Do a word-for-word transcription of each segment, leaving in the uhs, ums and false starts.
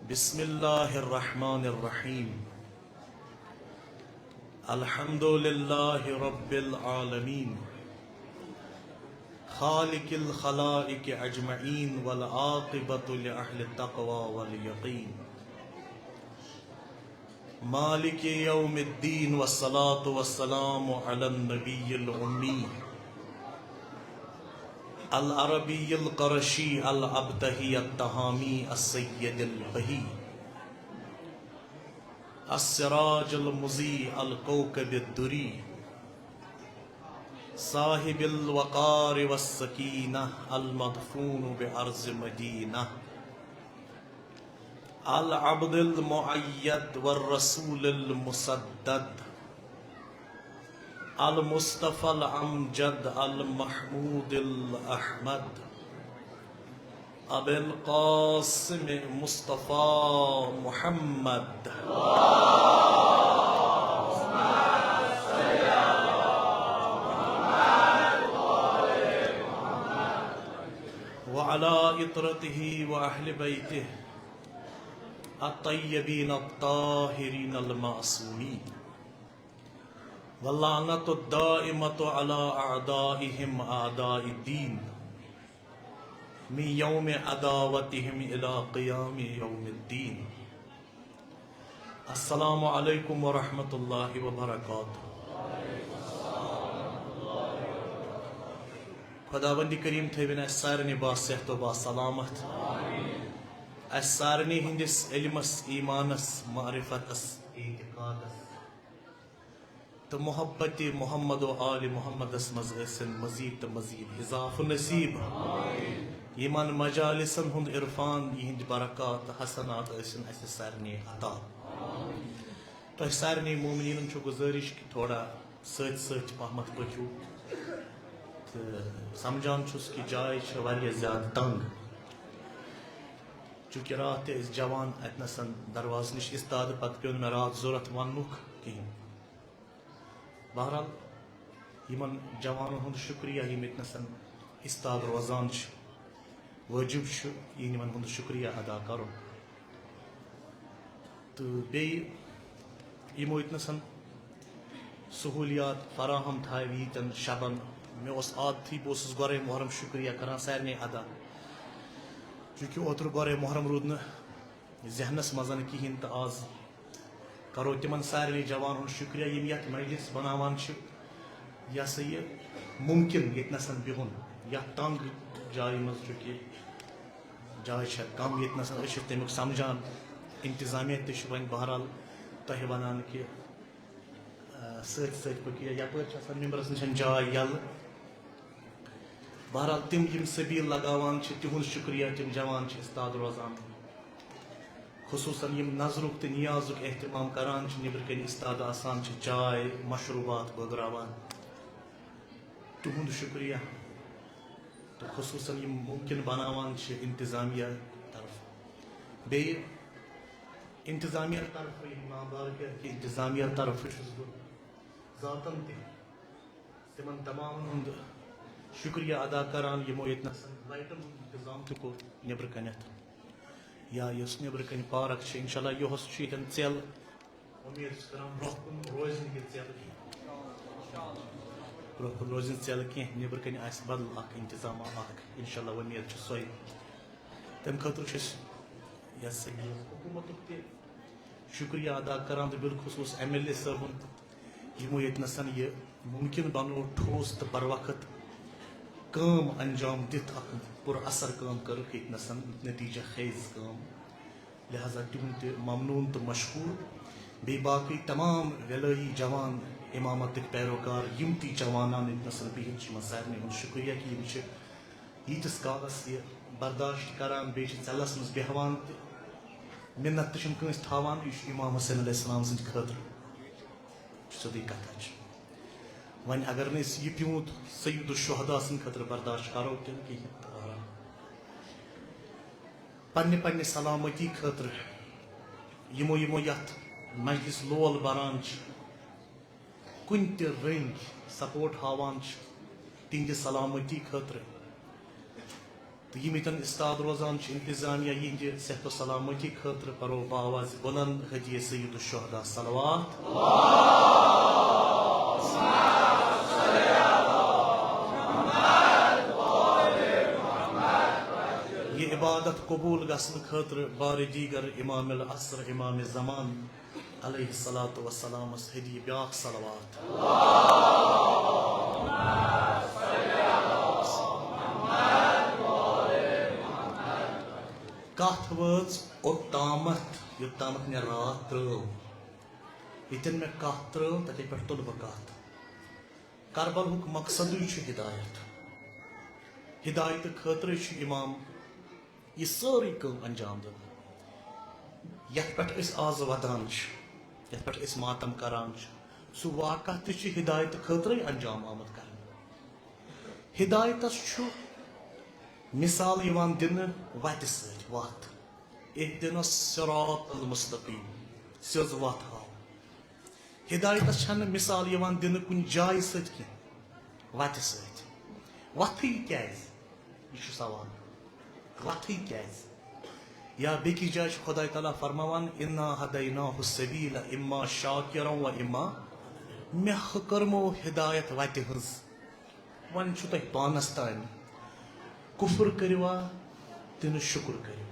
بسم الله الرحمن الرحيم. الحمد لله رب العالمين، خالق الخلائق أجمعين، والعاقبة لأهل التقوى واليقين، مالك يوم الدين، والصلاة والسلام على النبي الأمي العربي القرشي الأبتهي التهامي السيد البهي السراج المضيء الكوكب الدري صاحب الوقار والسكينة المدفون بأرض مدينة العبد المؤيد والرسول المسدد المصطفى الأمجد المحمود الأحمد أبي القاسم مصطفى محمد. وعلى عترته وأهل بيته الطيبين الطاهرين المعصومين، واللعنة الدائمة على أعدائهم أعداء الدين، من يوم عداوتهم إلى قيام يوم الدين. السلام عليكم ورحمة الله وبركاته. خداوند کریم تھٲوِن اسہِ سارنٕے با صحت و با سلامت۔ اسہِ سارنٕے ہٕنٛدِس علمس، ایمانس، معرفتس، اعتقادس تہٕ محبت محمد و آل محمدس منٛز ٲسِن مزید تہٕ مزید اضافہٕ نصیب۔ یِمن مجالسن ہُنٛد عرفان، یِہنٛدۍ برکات تہٕ حسنات ٲسِن اسہِ سارنٕے عطا۔ تۄہہِ سارنٕے مومنیٖنن چھُ گُزٲرِش کہِ تھوڑا سۭتۍ سۭتۍ پہمتھ پٔکِو۔ تہٕ سمجھان چھُس کہِ جاے چھِ واریاہ زیادٕ تنگ۔ چونکہ راتھ تہِ ٲسۍ جوان اتنَسن دروازٕ نِش استادٕ، پتہٕ پیوٚو نہٕ مےٚ راتھ ضروٗرت وننُک کِہیٖنۍ۔ بہرحال، یِمن جوانن ہُنٛد شُکریہ یِم ییٚتنَسَن استاد روزان چھِ، وٲجِب چھُ یِمن ہُنٛد شُکریہ ادا کرُن۔ تہٕ بیٚیہِ یِمو ییٚتنَسَن سہوٗلیات فراہم تھایہِ ییٖتٮ۪ن شبن، مےٚ اوس عادتھٕے، بہٕ اوسُس گۄڈَے محرم شُکریہ کران سارنٕے ادا، چونکہ اوترٕ گۄڈَے محرم روٗد نہٕ ذہنس منٛز کِہیٖنۍ، تہٕ آز کرو تِمن سارنٕے جوانن ہُنٛد شُکریہ، یِم یتھ مجلس بناوان چھِ، یہِ ہسا یہِ مُمکِن ییٚتہِ نسن بِہُن، یتھ تنگ جایہِ منٛز، چونکہ جاے چھےٚ کم ییٚتہِ نسن، أسۍ چھِ تمیُک سمجھان۔ انتظامیہ تہِ چھُ وۄنۍ بہرحال تۄہہِ ونان کہِ، آ، سۭتۍ سۭتۍ پٔکِو، یپٲرۍ چھِ آسان ممبرس نِش جاے یلہٕ۔ بہرحال، تِم یِم سبیل لگاوان چھِ، تِہُنٛد شُکریہ، تِم جوان چھِ استاد روزان۔ خصوصاً یِم نظرُک تہٕ نیازُک اہتمام کران چھِ، نیٚبرٕ کنہِ استاد آسان چھِ، چاے، مشروبات بٲگراوان، تِہُنٛد شُکریہ۔ تہٕ خصوصاً یِم مُمکِن بناوان چھِ انتظامیہ طرفہٕ۔ بیٚیہِ انتظامیہ طرفہٕ، یِم نابالغ کہِ انتظامیہ طرفہٕ چھُس بہٕ ذاتاً تہِ تِمن تمامن ہُنٛد شُکریہ ادا کران، یِمو ییٚتہِ نسن لایٹن ہُنٛد انتظام تہِ کوٚر نیٚبرٕ کنٮ۪تھ۔ یا یۄس نیٚبرٕ کنہِ پارک چھِ، انشاءاللہ یۄہس چھُ ییٚتٮ۪ن ژٮ۪ل۔ اُمید چھُس کران برٛونٛہہ کُن روزِ نہٕ یہِ ژٮ۪ل کینٛہہ۔ برٛونٛہہ کُن روزِ نہٕ ژٮ۪ل کینٛہہ، نیٚبرٕ کنہِ آسہِ بدل اکھ انتظام اکھ، انشاءاللہ اُمید چھِ سۄے۔ تَمہِ خٲطرٕ چھِ أسۍ یَتھ سۭتۍ حکوٗمتُک تہِ شُکریہ ادا کران تہٕ بالخصوٗص ایم ایل اے صٲبُن، یِمو ییٚتہِ نَسَن یہِ مُمکِن بنوو ٹھوس تہٕ بروقت کٲم انجام دِتھ اکھ پُر اثر کٲم کٔرٕکھ ییٚتہِ نَسَن نتیٖجہ خیز کٲم۔ لہذا تِہُنٛد تہِ ممنوٗن تہٕ مشکوٗر۔ بیٚیہِ باقٕے تمام وِلٲیی جوان، امامتٕکۍ پیروکار، یِم تہِ جوانان ییٚتہِ نَسَن بِہِتھ چھِ، یِمن سارنٕے ہُنٛد شُکریہ کہِ یِم چھِ ییٖتِس کالس یہِ برداشت کران، بیٚیہِ چھِ ژٮ۪لس منٛز بیٚہوان تہٕ مِنت تہِ چھِنہٕ کٲنٛسہِ تھاوان، یہِ چھُ امام حسین علیہ السلام سٕنٛدِ خٲطرٕ۔ سیوٚدُے کتھا چھِ۔ وۄنۍ اگر نہٕ أسۍ یہِ پیوٗنت سید الشہداء سٕنٛدِ خٲطرٕ برداشت کرو تیٚلہِ کِہیٖنۍ تہٕ آرام۔ پننہِ پننہِ سلامتی خٲطرٕ یِمو یِمو یتھ مجلس لول بران چھِ، کُنہِ تہِ رٔنگۍ سپورٹ ہاوان چھِ، تِہنٛدِ سلامتی خٲطرٕ تہٕ یِم ییٚتٮ۪ن استاد روزان چھِ انتظامیہ، یِہنٛدِ صحت و سلامتی خٲطرٕ پرو بہٕ آوازِ بلند ہدیہ سید الشہداء صلوات۔ یہِ عبادت قبول گژھنہٕ خٲطرٕ بارِ دیگر امام العصر، امام زمان علیہ الصلوۃ والسلامس ہدیہ بیاکھ صلوات۔ کتھ وٲژ اوٚتامتھ، یوٚتامتھ مےٚ راتھ ترٲو۔ ییٚتٮ۪ن مےٚ کتھ ترٲو، تتہِ پٮ۪ٹھ تُلہٕ بہٕ کتھ۔ کربلہُک مقصدٕے چھُ ہدایت۔ ہدایتہٕ خٲطرَے چھُ امام یہِ سٲرٕے کٲم انجام دِوان۔ یتھ پٮ۪ٹھ أسۍ آز ودان چھِ، یتھ پٮ۪ٹھ أسۍ ماتم کران چھِ، سُہ واقعہ تہِ چھُ ہدایتہٕ خٲطرَے انجام آمُت کرنہٕ۔ ہدایتس چھُ مثال یِوان دِنہٕ وتہِ سۭتۍ، وتھ۔ اهدنا الصراط المستقیم، سیٚز وتھ ہاو۔ ہدایتس چھنہٕ مثال یِوان دِنہٕ کُنہِ جایہِ سۭتۍ کینٛہہ، وتہِ سۭتۍ۔ وتھٕے کیازِ؟ یہِ چھُ سوال۔ وتھٕے کیازِ؟ یا بیٚکِس جایہِ چھُ خداے تعالیٰ فرماوان، انا ہدیناہ السبیل اما شاکرا و اما، مےٚ ہہ کٔرمو ہدایت وتہِ ہٕنٛز۔ وۄنۍ چھُ تۄہہِ پانس تام، کُفر کٔرِوا کِنہٕ شُکر کٔرِو۔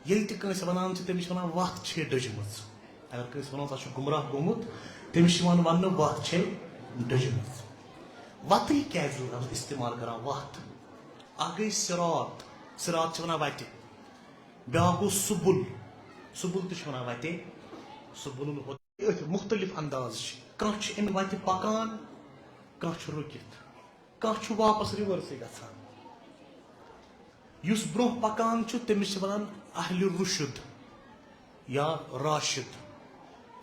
ییٚلہِ تہِ کٲنٛسہِ وَنان چھِ، تٔمِس چھِ وَنان، وَتھ چھے ڈٔجمٕژ۔ اگر کٲنٛسہِ وَنو، سُہ چھُ گُمراہ گوٚمُت، تٔمِس چھِ یِوان وَننہٕ، وَتھ چھے ڈٔجمٕژ۔ وَتٕے کیٛازِ لفظ استعمال کران، وَتھ؟ اَکھ گٔے صراط، صراط چھِ وَنان وَتہِ۔ بیٛاکھ گوٚو سُبُل، سُبُل تہِ چھِ وَنان وَتے۔ سُبُل الہُدیٰ۔ أتھۍ مُختٔلِف انداز چھِ۔ کانٛہہ چھُ اَمہِ وَتہِ پَکان، کانٛہہ چھُ رُکِتھ، کانٛہہ چھُ واپس ریورسٕے گژھان۔ یُس برونٛہہ پکان چھُ، تٔمِس چھِ ونان اہلِ رُشد یا راشد،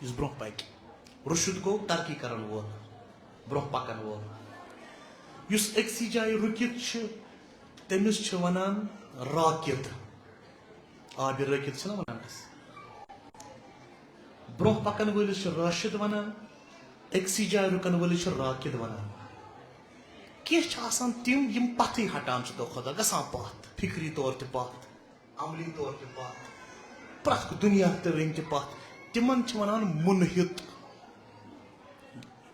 یُس برونٛہہ پکہِ۔ رُشد گوٚو ترقی کرن وول، برونٛہہ پکن وول۔ یُس أکسٕے جایہِ رُکِتھ چھُ، تٔمِس چھِ ونان راکد۔ آبِ راکد چھِنہ ونان أسۍ؟ برونٛہہ پکن وٲلِس چھِ راشد ونان، أکسٕے جایہِ رُکن وٲلِس چھِ راکد ونان۔ کینٛہہ چھِ آسان تِم، یِم پتھٕے ہٹان چھِ دۄہ کھۄتہٕ دۄہ، گژھان پتھ، فکری طور تہِ پتھ، عملی طور تہِ پتھ، پرٛٮ۪تھ کُنہِ دُنیا تہٕ رٔنگۍ تہِ پتھ۔ تِمن چھِ ونان مُنحِط۔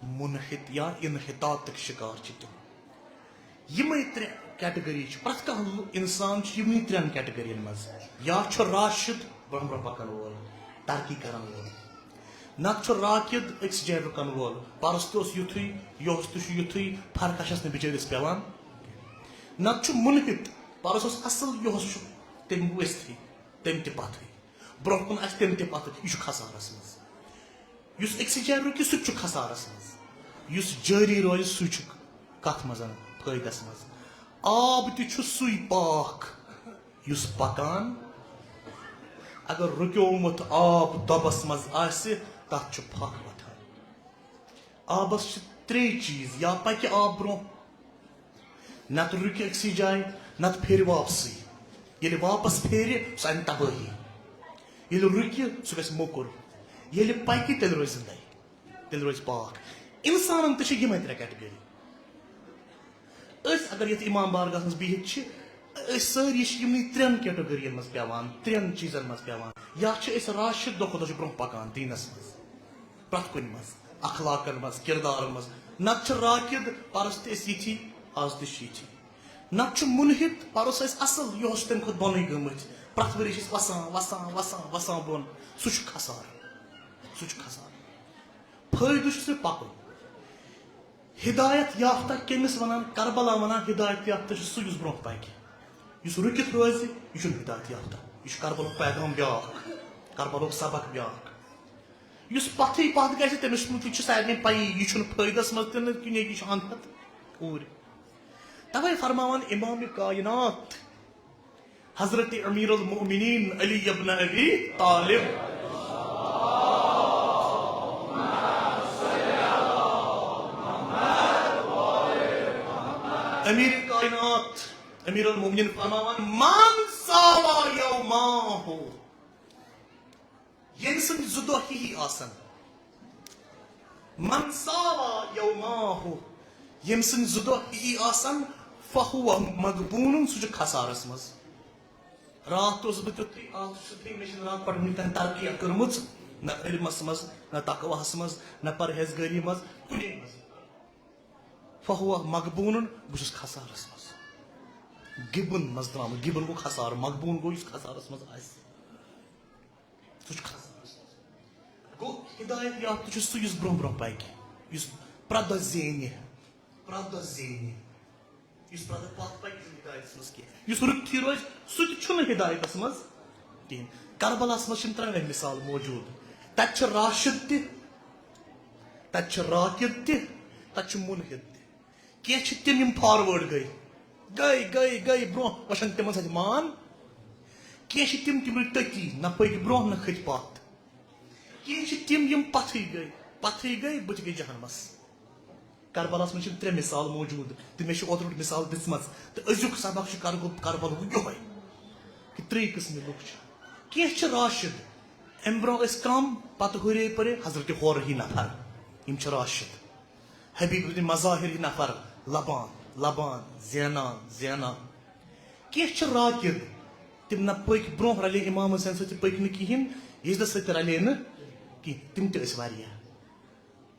مُنحِط یا انحطاطٕکۍ شکار چھِ تِم۔ یِمے ترٛےٚ category چھِ، پرٛٮ۪تھ کانٛہہ لُ-، انسان چھُ یِمنٕے ترٛٮ۪ن categoryین منٛز۔ یا چھُ راشد، برونٛہہ برونٛہہ پکن وول، ترقی کرن وول۔ نتہٕ چھُ راکد، أکِس جایہِ رُکن وول۔ پرُس تہِ اوس یُتھُے، یُہُس تہِ چھُ یُتھُے، فرقہ چھس نہٕ بِچٲرِس پٮ۪وان۔ نتہٕ چھُ مُنحِط، پرُس اوس اصل، یُہُس چھُ تٔمۍ ؤستھٕے، تٔمۍ تہِ پتھٕے۔ برونٛہہ کُن آسہِ تٔمۍ تہِ پتھٕ، یہِ چھُ خسارس منٛز۔ یُس أکسٕے جایہِ رُکہِ، سُہ تہِ چھُ خسارس منٛز۔ یُس جٲری روزِ، سُے چھُ کتھ منٛز؟ فٲیدس منٛز۔ آب تہِ چھُ سُے پاک، یُس پکان، اگر رُکیومُت آب دۄبس منٛز آسہِ، تتھ چھُ پھکھ وۄتھان۔ آبس چھِ ترٛے چیٖز، یا پکہِ آب برونٛہہ، نتہٕ رُکہِ أکسٕے جایہِ، نتہٕ پھیرِ واپسٕے۔ ییٚلہِ واپس پھیرِ، سُہ انہِ تبٲہی۔ ییٚلہِ رُکہِ، سُہ گژھِ موٚکُر۔ ییٚلہِ پکہِ، تیٚلہِ روزِ زندے، تیٚلہِ روزِ پاک۔ انسانن تہِ چھِ یِمے ترٛےٚ category۔ أسۍ اگر یتھ امام بارگاہس منٛز بِہِتھ چھِ، أسۍ سٲری چھِ یِمنٕے ترٛٮ۪ن categoryین منٛز پٮ۪وان، ترٛٮ۪ن چیٖزن منٛز پٮ۪وان۔ یا چھِ أسۍ راشد، دۄہ کھۄتہٕ دۄہ چھِ برونٛہہ پکان دیٖنس منٛز، پرٛٮ۪تھ کُنہِ منٛز، اخلاقن منٛز، کردارن منٛز۔ نتہٕ چھِ راکد، پرُس تہِ ٲسۍ یِتھی، آز تہِ چھِ یِتھی۔ نتہٕ چھُ مُنحِط، پرُس ٲسۍ اصل، یُہُس چھُ تمہِ کھۄتہٕ بۄنٕے گٔمٕتۍ۔ پرٛٮ۪تھ ؤری چھِ أسۍ وسان، وسان، وسان، وسان بۄن۔ سُہ چھُ خسارٕ، سُہ چھُ خسارٕ۔ فٲیدٕ چھُ صرف پکُن۔ ہدایت یافتہ کٔمِس ونان؟ کربلا ونان ہدایت یافتہ چھُ سُہ، یُس برونٛہہ پکہِ۔ یُس رُکِتھ روزِ، یہِ چھُنہٕ ہدایت یافتہ۔ یہِ چھُ کربلُک پیغام بیٛاکھ، کربلُک سبق بیٛاکھ۔ یُس پتھٕے پتھ گژھِ، تٔمِس مُتعلِق چھِ سارنٕے پَیی، یہِ چھُنہٕ فٲیدس منٛز تہِ نہٕ کِہیٖنۍ، یہِ چھُ اندھت اوٗرۍ۔ توے فرماوان امام کائنات حضرت امیر المؤمنین علی ابن ابی طالب، امیر کائنات، امیر المؤمنین فرماوان، من ساوا یوماہ، ییٚمہِ سٕنٛدۍ زٕ دۄہ ہِوی آسن، من ساوا یوماہ، ییٚمہِ سٕنٛدۍ زٕ دۄہ ہِوی آسن، فہو مغبون، سُہ چھُ خسارس منٛز۔ راتھ اوسُس بہٕ تیُتھُے، آز چھُس بہٕ، مےٚ چھِنہٕ راتھ پٮ۪ٹھ وٕنیُک تام ترقی کٔرمٕژ، نہ علمس منٛز، نہ تقواہس منٛز، نہ پرہیزگٲری منٛز، کُنے منٛز۔ فہو مغبون، بہٕ چھُس خسارس منٛز۔ گِبُن منٛز درٛامُت، گِبُن گوٚو خسارٕ، مغبون گوٚو یُس خسارس منٛز آسہِ۔ سُہ چھُ خسارس منٛز۔ گوٚو ہدایت یافتہٕ چھُ سُہ یُس برٛونٛہہ برٛونٛہہ پکہِ، یُس پرٛٮ۪تھ دۄہ زینہِ، پرٛٮ۪تھ دۄہ زینہِ۔ یُس پتہٕ پتھ پکہِ، چھُنہٕ ہدایتس منٛز کینٛہہ۔ یُس رُکتھٕے روزِ، سُہ تہِ چھُنہٕ ہدایتس منٛز کِہیٖنۍ۔ کربلاہس منٛز چھِ یِم ترٛٮ۪ن مثال موجود۔ تتہِ چھِ راشد تہِ، تتہِ چھِ راکد تہِ، تتہِ چھِ منحد تہِ۔ کینٛہہ چھِ تِم، یِم forward گٔے، گٔے، گٔے، گٔے برٛونٛہہ، وۄنۍ چھَنہٕ تِمن سۭتۍ مان۔ کینٛہہ چھِ تِم، تِم روٗدۍ تٔتی، نہ پٔکۍ برٛونٛہہ، نہ کھٔتۍ پتھ۔ کینٛہہ چھِ تِم، یِم پتھٕے گٔے، پتھٕے گٔے، بٕتھِ گٔے جہنمس۔ کربلاہس منٛز چھِ ترٛےٚ مثال موجود تہٕ مےٚ چھِ اوترٕ مثال دِژمٕژ تہٕ أزیُک سبق چھُ کرگو-، کربلہُک یِہوٚے کہِ ترٛےٚ قٕسمٕکۍ لُکھ چھِ۔ کینٛہہ چھِ راشد، امہِ برونٛہہ ٲسۍ کم، پتہٕ ہُرے پُرے، حضرت حورٕ ہی نفر، یِم چھِ راشد۔ حبیب ابن مظاہر ہی نفر، لبان، لبان، زینان، زینان۔ کینٛہہ چھِ راکد، تِم نہ پٔکۍ برونٛہہ، رلے امام حسین سۭتۍ تہِ پٔکۍ نہٕ کِہیٖنۍ، یزدس سۭتۍ تہِ رلے نہٕ کِہیٖنۍ، تِم تہِ ٲسۍ واریاہ۔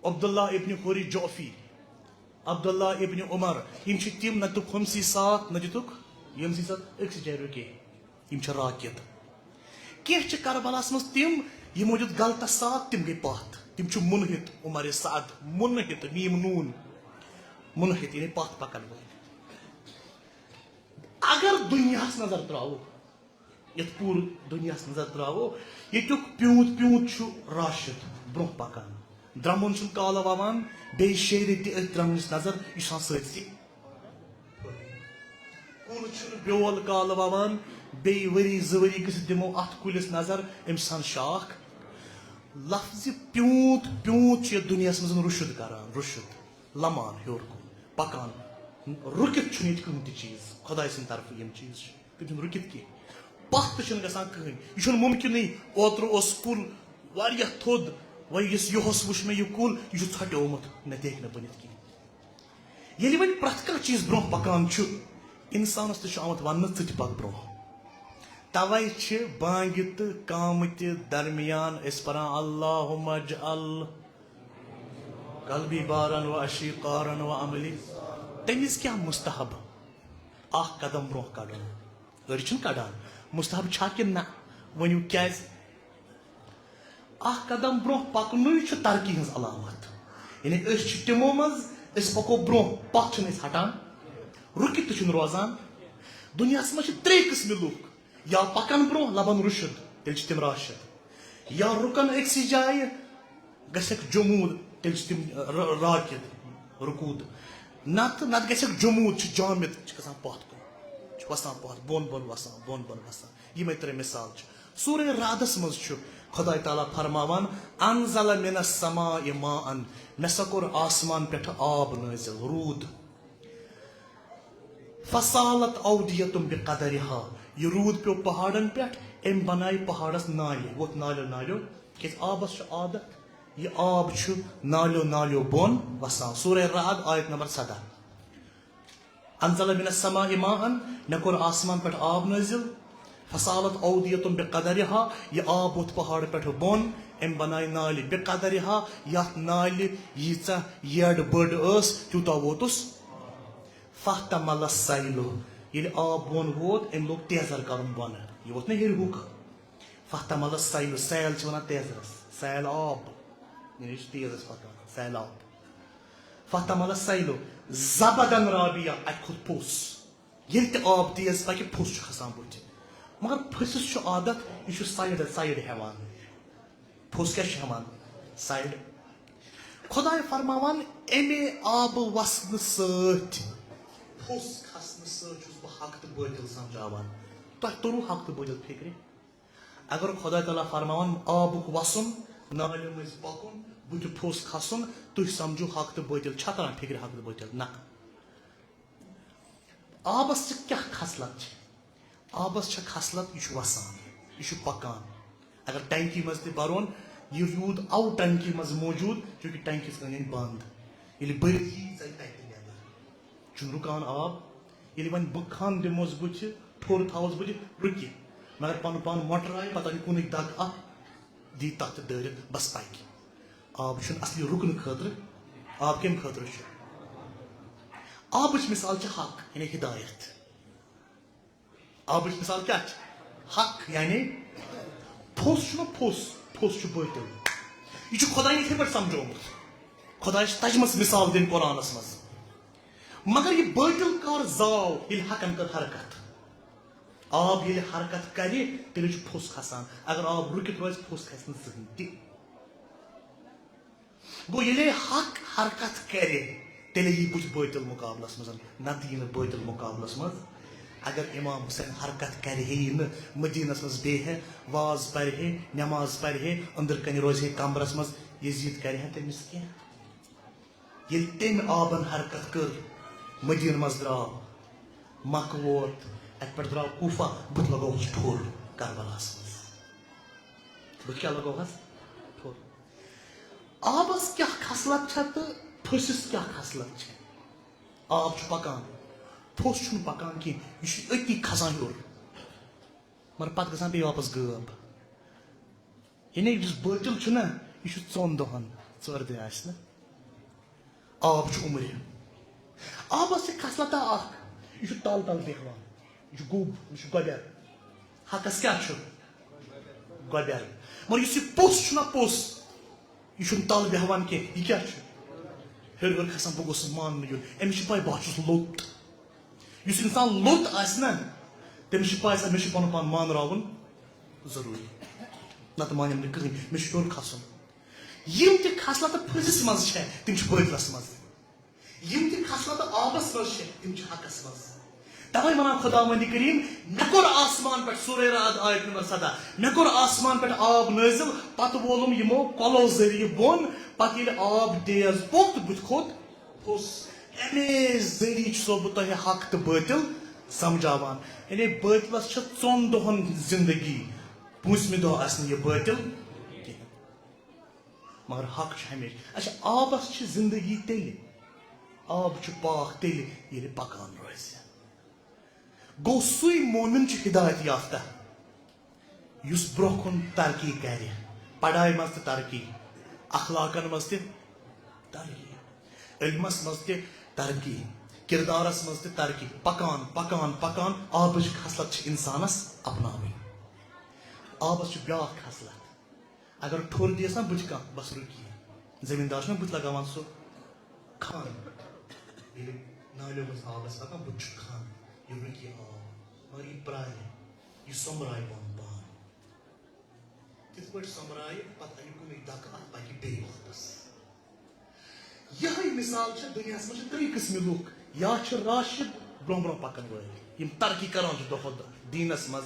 عبداللہ ابن خوری جعفی، عبداللہ ابن عمر، یِم چھِ تِم، نہ دِتُکھ ہُمسٕے ساتھ، نہ دِتُکھ ییٚمسٕے ساتھ، أکسٕے جایہِ رُکے۔ یِم چھِ راکد۔ کینٛہہ چھِ کربلاہس منٛز تِم، یِمو دیُت غلطس ساتھ، تِم گٔے پتھ۔ تِم چھِ منحط، عمر سعد، منحط، میم نون، منحط، یعنی پتھ پکن وٲلۍ۔ اگر دُنیاہس نظر تراوو، یتھ پوٗرٕ دُنیاہس نظر تراوو، ییٚتیُک پیوٗنت پیوٗنت چھُ راشد برونٛہہ پکان۔ درمُن چھُنہٕ کالہٕ ووان، بیٚیہِ شیٚیہِ ریٚتہِ دِ أتھۍ درمنِس نظر، یہِ چھُ آسان سٲرسٕے۔ کُل چھُنہٕ بیول کالہٕ ووان، بیٚیہِ ؤری زٕ ؤری گٔژھِتھ دِمو اتھ کُلِس نظر، أمۍ چھُ آسان شاخ۔ لفظِ پیوٗنت پیوٗنت چھُ یتھ دُنیاہس منٛز رُشد کران، رُشد، لمان ہیوٚر کُن، پکان۔ رُکِتھ چھُنہٕ ییٚتہِ کٕہٕنۍ تہِ چیٖز، خۄداے سٕنٛدِ طرفہٕ یِم چیٖز چھِ۔ تِم چھِنہٕ رُکِتھ کینٛہہ۔ پتھ تہِ چھُنہٕ گژھان کٕہٕنۍ۔ یہِ چھُنہٕ مُمکِنٕے۔ اوترٕ اوس کُل واریاہ تھوٚد، وۄنۍ یُس یِہُس وُچھ مےٚ یہِ کُل، یہِ چھُ ژھۄٹیومُت، مےٚ تہِ ہیٚکہِ نہٕ بٔنِتھ کینٛہہ۔ ییٚلہِ وۄنۍ پرٛٮ۪تھ کانٛہہ چیٖز برونٛہہ پکان چھُ، انسانس تہِ چھُ آمُت وننہٕ، ژٕ تہِ پکھ برونٛہہ۔ توے چھِ بانگہِ تہٕ قامتہِ درمیان أسۍ پران، اللہم اجعل قلبی بارن و اشی قارن و عملی۔ تٔمِس کیٛاہ مستحب؟ اکھ قدم برونٛہہ کڑُن۔ أڑۍ چھِنہٕ کڑان۔ مستحب چھا کِنہٕ نہ؟ ؤنِو کیٛازِ؟ اکھ قدم برونٛہہ پکنُے چھُ ترقی ہٕنٛز علامت۔ یعنی أسۍ چھِ تِمو منٛز، أسۍ پکو برونٛہہ، پتھ چھِنہٕ أسۍ ہٹان۔ رُکِتھ تہِ چھِنہٕ روزان۔ دُنیاہس منٛز چھِ ترٛے قٕسمہِ لُکھ۔ یا پکن برونٛہہ، لبن رُشد، تیٚلہِ چھِ تِم راشد۔ یا رُکن أکسٕے جایہِ، گژھکھ جمود، تیٚلہِ چھِ تِم را-، راکد، رکود۔ نتہٕ، نتہٕ گژھکھ جمود، چھِ جامد، چھِ گژھان پتھ کُن، چھِ وسان پتھ، بۄن بۄن وسان، بۄن بۄن وسان۔ یِمے ترٛےٚ مثال چھِ۔ سورہ رعدس منٛز چھُ خداے تعالیٰ فرماوان، انزل من السماء ماء، مےٚ سا کوٚر آسمان پٮ۪ٹھٕ آب نٲزِل، روٗد۔ فصالت اودیتم بقدرها، یہِ روٗد پیوٚو پہاڑن پٮ۪ٹھ، أمۍ بنایہِ پہاڑس نالہِ، ووٚتھ نالیو نالیو، کیازِ آبس چھُ عادت، یہِ آب چھُ نالیو نالیو بۄن وسان۔ سورہ رعد، آیت نمبر سداہ۔ انزل من السماء ماء، مےٚ کوٚر آسمان پٮ۪ٹھ آب نٲزِل۔ فصالت اودیتم بقدرها، یہِ آب ووٚتھ پہاڑ پٮ۪ٹھ بۄن، أمۍ بنایہِ نالہِ بقدرها، یتھ نالہِ ییٖژاہ یٔڈ بٔڑ ٲس، تیوٗتاہ ووتُس۔ فاحتمل السیل، ییٚلہِ آب بۄن ووت، أمۍ لوگ تیزر کرُن بۄنہٕ، یہِ ووٚتھ نہ ہیٚرِ ہُک۔ فاحتمل السیل، سیل چھِ ونان تیزرس، سیل آب، یعنی یہِ چھُ تیز اَسہِ پکان، سیلاب۔ فاحتمل السیل زبدا رابیا، اَتہِ کھوٚت پھوٚس۔ ییٚلہِ تہِ آب تیز پکہِ، پھوٚس چھُ کھسان بُتھِ۔ مگر پھٔسِس چھُ عادت، یہِ چھُ سایڈ، سایڈ ہٮ۪وان۔ پھوٚس کیٛاہ چھُ ہٮ۪وان؟ سایڈ۔ خداے فرماوان، اَمے آبہٕ وسنہٕ سۭتۍ، پھوٚس کھسنہٕ سۭتۍ چھُس بہٕ حق تہٕ بٲطل سمجھاوان۔ تۄہہِ توٚروٕ حق تہٕ بٲطل فِکرِ؟ اگر خداے تعالیٰ فرماوان آبُک وسُن، نالہِ مٔنٛزۍ پکُن، بُتھِ پھوٚس کھسُن، تُہۍ سمجھِو حق تہٕ بٲطل۔ چھا تران فِکرِ حق تہٕ بٲطل؟ نہ۔ آبس چھِ کیٛاہ خصلت چھِ؟ آبس چھِ خصلت، یہِ چھُ وسان، یہِ چھُ پکان۔ اگر ٹنکی منٛز تہِ برون، یہِ روٗد آو ٹنکی منٛز موجود، چونکہ ٹنکی چھِ أنٛدۍ أنٛدۍ بنٛد۔ ییٚلہِ بٔرِتھ یی، ژَلہِ تَتہِ تہِ نٮ۪بر۔ چھُنہٕ رُکان آب۔ ییٚلہِ وۄنۍ بہٕ کھَن دِموس بٕتھِ، ٹھوٚر تھاووس بٕتھِ، رُکہِ۔ مگر پَنُن پان مۄٹرایہِ، پَتہٕ اَنہِ کُنُے دَگ اَکھ، دی تَتھ تہٕ دٲرِتھ، بَس پَکہِ۔ آب چھُنہٕ اَصلی رُکنہٕ خٲطرٕ، آب کَمہِ خٲطرٕ چھُ؟ آبٕچ مِثال چھِ حق، یعنی ہدایت۔ آبٕچ مِثال کیٛاہ چھِ؟ حق، یعنی پھوٚس چھُنہ پھوٚس، پھوٚس چھُ بٲطِل۔ یہِ چھُ خۄدایَن یِتھَے پٲٹھۍ سَمجھومُت۔ خۄدایَس چھِ تَجمَژ مِثال دِنۍ قرآنَس منٛز۔ مگر یہِ بٲطِل کَر زاو؟ ییٚلہِ حقَن کٔر حرکت۔ آب ییٚلہِ حرکت کَرِ، تیٚلہِ چھُ پھوٚس کھسان۔ اگر آب رُکِتھ روزِ، پھوٚس کھسہِ نہٕ زٕہٕنۍ تہِ۔ گوٚو، ییٚلے حق حرکت کَرِ، تیٚلے یی بُتھِ بٲطِل مُقابلَس منٛز، نَتہٕ یی نہٕ بٲطِل مُقابلَس منٛز۔ اگر امام حسین حرکت کَرِ ہے یی نہٕ مدیٖنَس منٛز، بیٚیہِ ہے واز پَرِ ہے، نٮ۪ماز پَرِ ہے، أنٛدرٕ کَنہِ روزِ ہے کَمرَس منٛز، یزید کَرِ ہے تٔمِس کینٛہہ؟ ییٚلہِ تٔمۍ آبَن حرکت کٔر، مدیٖنہٕ منٛز درٛاو، مکہ ووت، اَتہِ پٮ۪ٹھ درٛاو کوٗفہ، بُتھ لگووُس ٹھوٚر کربلاہَس منٛز۔ بُتھ کیٛاہ لگووہَس؟ ٹھوٚر۔ آبَس کیٛاہ خصلت چھےٚ تہٕ پھٔسِس کیٛاہ خصلت چھےٚ؟ آب چھُ پَکان، پھوٚس چھُنہٕ پَکان کینٛہہ، یہِ چھُ أتی کھسان ہیوٚر، مگر پَتہٕ گژھان بیٚیہِ واپَس غٲب۔ یعنی یُس بٲطِل چھُ نہ، یہِ چھُ ژۄن دۄہَن، ژورِ دۄہہِ آسہِ نہ۔ آب چھُ عُمرِ۔ آبَس چھِ خصلتہ اَکھ، یہِ چھُ تَل تَل بیٚہوان، یہِ چھُ گوٚب، یہِ چھُ گۄبٮ۪ر۔ حقَس کیٛاہ چھُ؟ گۄبٮ۪ر۔ مگر یُس یہِ پوٚس چھُ نہ، پوٚس، یہِ چھُنہٕ تَل بیٚہوان کینٛہہ، یہِ کیٛاہ چھُ؟ ہیوٚر ہیوٚر کھسان، بہٕ گوٚژھُس ماننہٕ یُن۔ أمِس چھِ پَے، بہٕ ہا چھُس لوٚت۔ یُس اِنسان لوٚت آسہِ نہ، تٔمِس چھِ پَے آسان، مےٚ چھُ پَنُن پان مانراوُن ضروٗری، نَتہٕ مانٮ۪م نہٕ کٕہٕنۍ، مےٚ چھُ ہیوٚر کھسُن۔ یِم تہِ خصلتہٕ پھٔسِس منٛز چھےٚ، تِم چھِ بٲطلَس منٛز۔ یِم تہِ خصلتہٕ آبَس منٛز چھےٚ، تِم چھِ حقَس منٛز۔ تَوَے وَنان خۄداوندِ کریٖم، مےٚ کوٚر آسمان پٮ۪ٹھ، سورہ رعد آیت نمبر سَداہ، مےٚ کوٚر آسمان پٮ۪ٹھ آب نٲزِل، پَتہٕ وولُم یِمو کۄلو ذٔریعہٕ بۄن، پَتہٕ ییٚلہِ آب تیز پوٚک تہٕ بُتھِ کھوٚت پھوٚس۔ اَمے ذٔریعہٕ چھُسو بہٕ تۄہہِ حق تہٕ بٲطِل سمجھاوان۔ یعنی بٲطِلَس چھِ ژۄن دۄہَن زندگی، پوٗنٛژمہِ دۄہ آسہِ نہٕ یہِ بٲطِل کینٛہہ۔ مگر حق چھُ ہمیشہِ۔ اچھا، آبَس چھِ زندگی تیٚلہِ، آب چھُ پاک تیٚلہِ، ییٚلہِ پَکان روزِ۔ گوٚو، سُے مومن چھُ ہدایت یافتہ، یُس برونٛہہ کُن ترقی کرِ، پڑھایہِ منٛز تہِ ترقی، اخلاقن منٛز تہِ ترقی، علمس منٛز تہِ ترقی، کردارس منٛز تہِ ترقی، پکان، پکان، پکان، آبٕچ خصلت چھِ انسانس اپناوٕنۍ۔ آبس چھِ بیٛاکھ خصلت، اگر ٹھوٚر دِیَس نا بٕتھِ کانٛہہ، بس رُکہِ یہِ۔ زٔمیٖندار چھُنہ بٕتھِ لگاوان سُہ کھَن، ییٚلہِ نالیو منٛز آب آسہِ پکان، بٕتھِ چھُ کھَن، یہِ رُکہِ یہِ آب، مگر یہِ پرٛارِ، یہِ سۄمبرایہِ پنُن پان۔ تِتھ پٲٹھۍ سۄمبرایہِ، پتہٕ اَنہِ کُنُے دَکہٕ اَتھ، پکہِ بیٚیہِ واپس۔ یِہوٚے مثال چھےٚ، دُنیاہَس منٛز چھِ ترٛےٚ قٕسمہِ لُکھ، یا چھِ راشد، برونٛہہ برونٛہہ پکن وٲلۍ، یِم ترقی کران چھِ دۄہ کھۄتہٕ دۄہ دیٖنَس منٛز،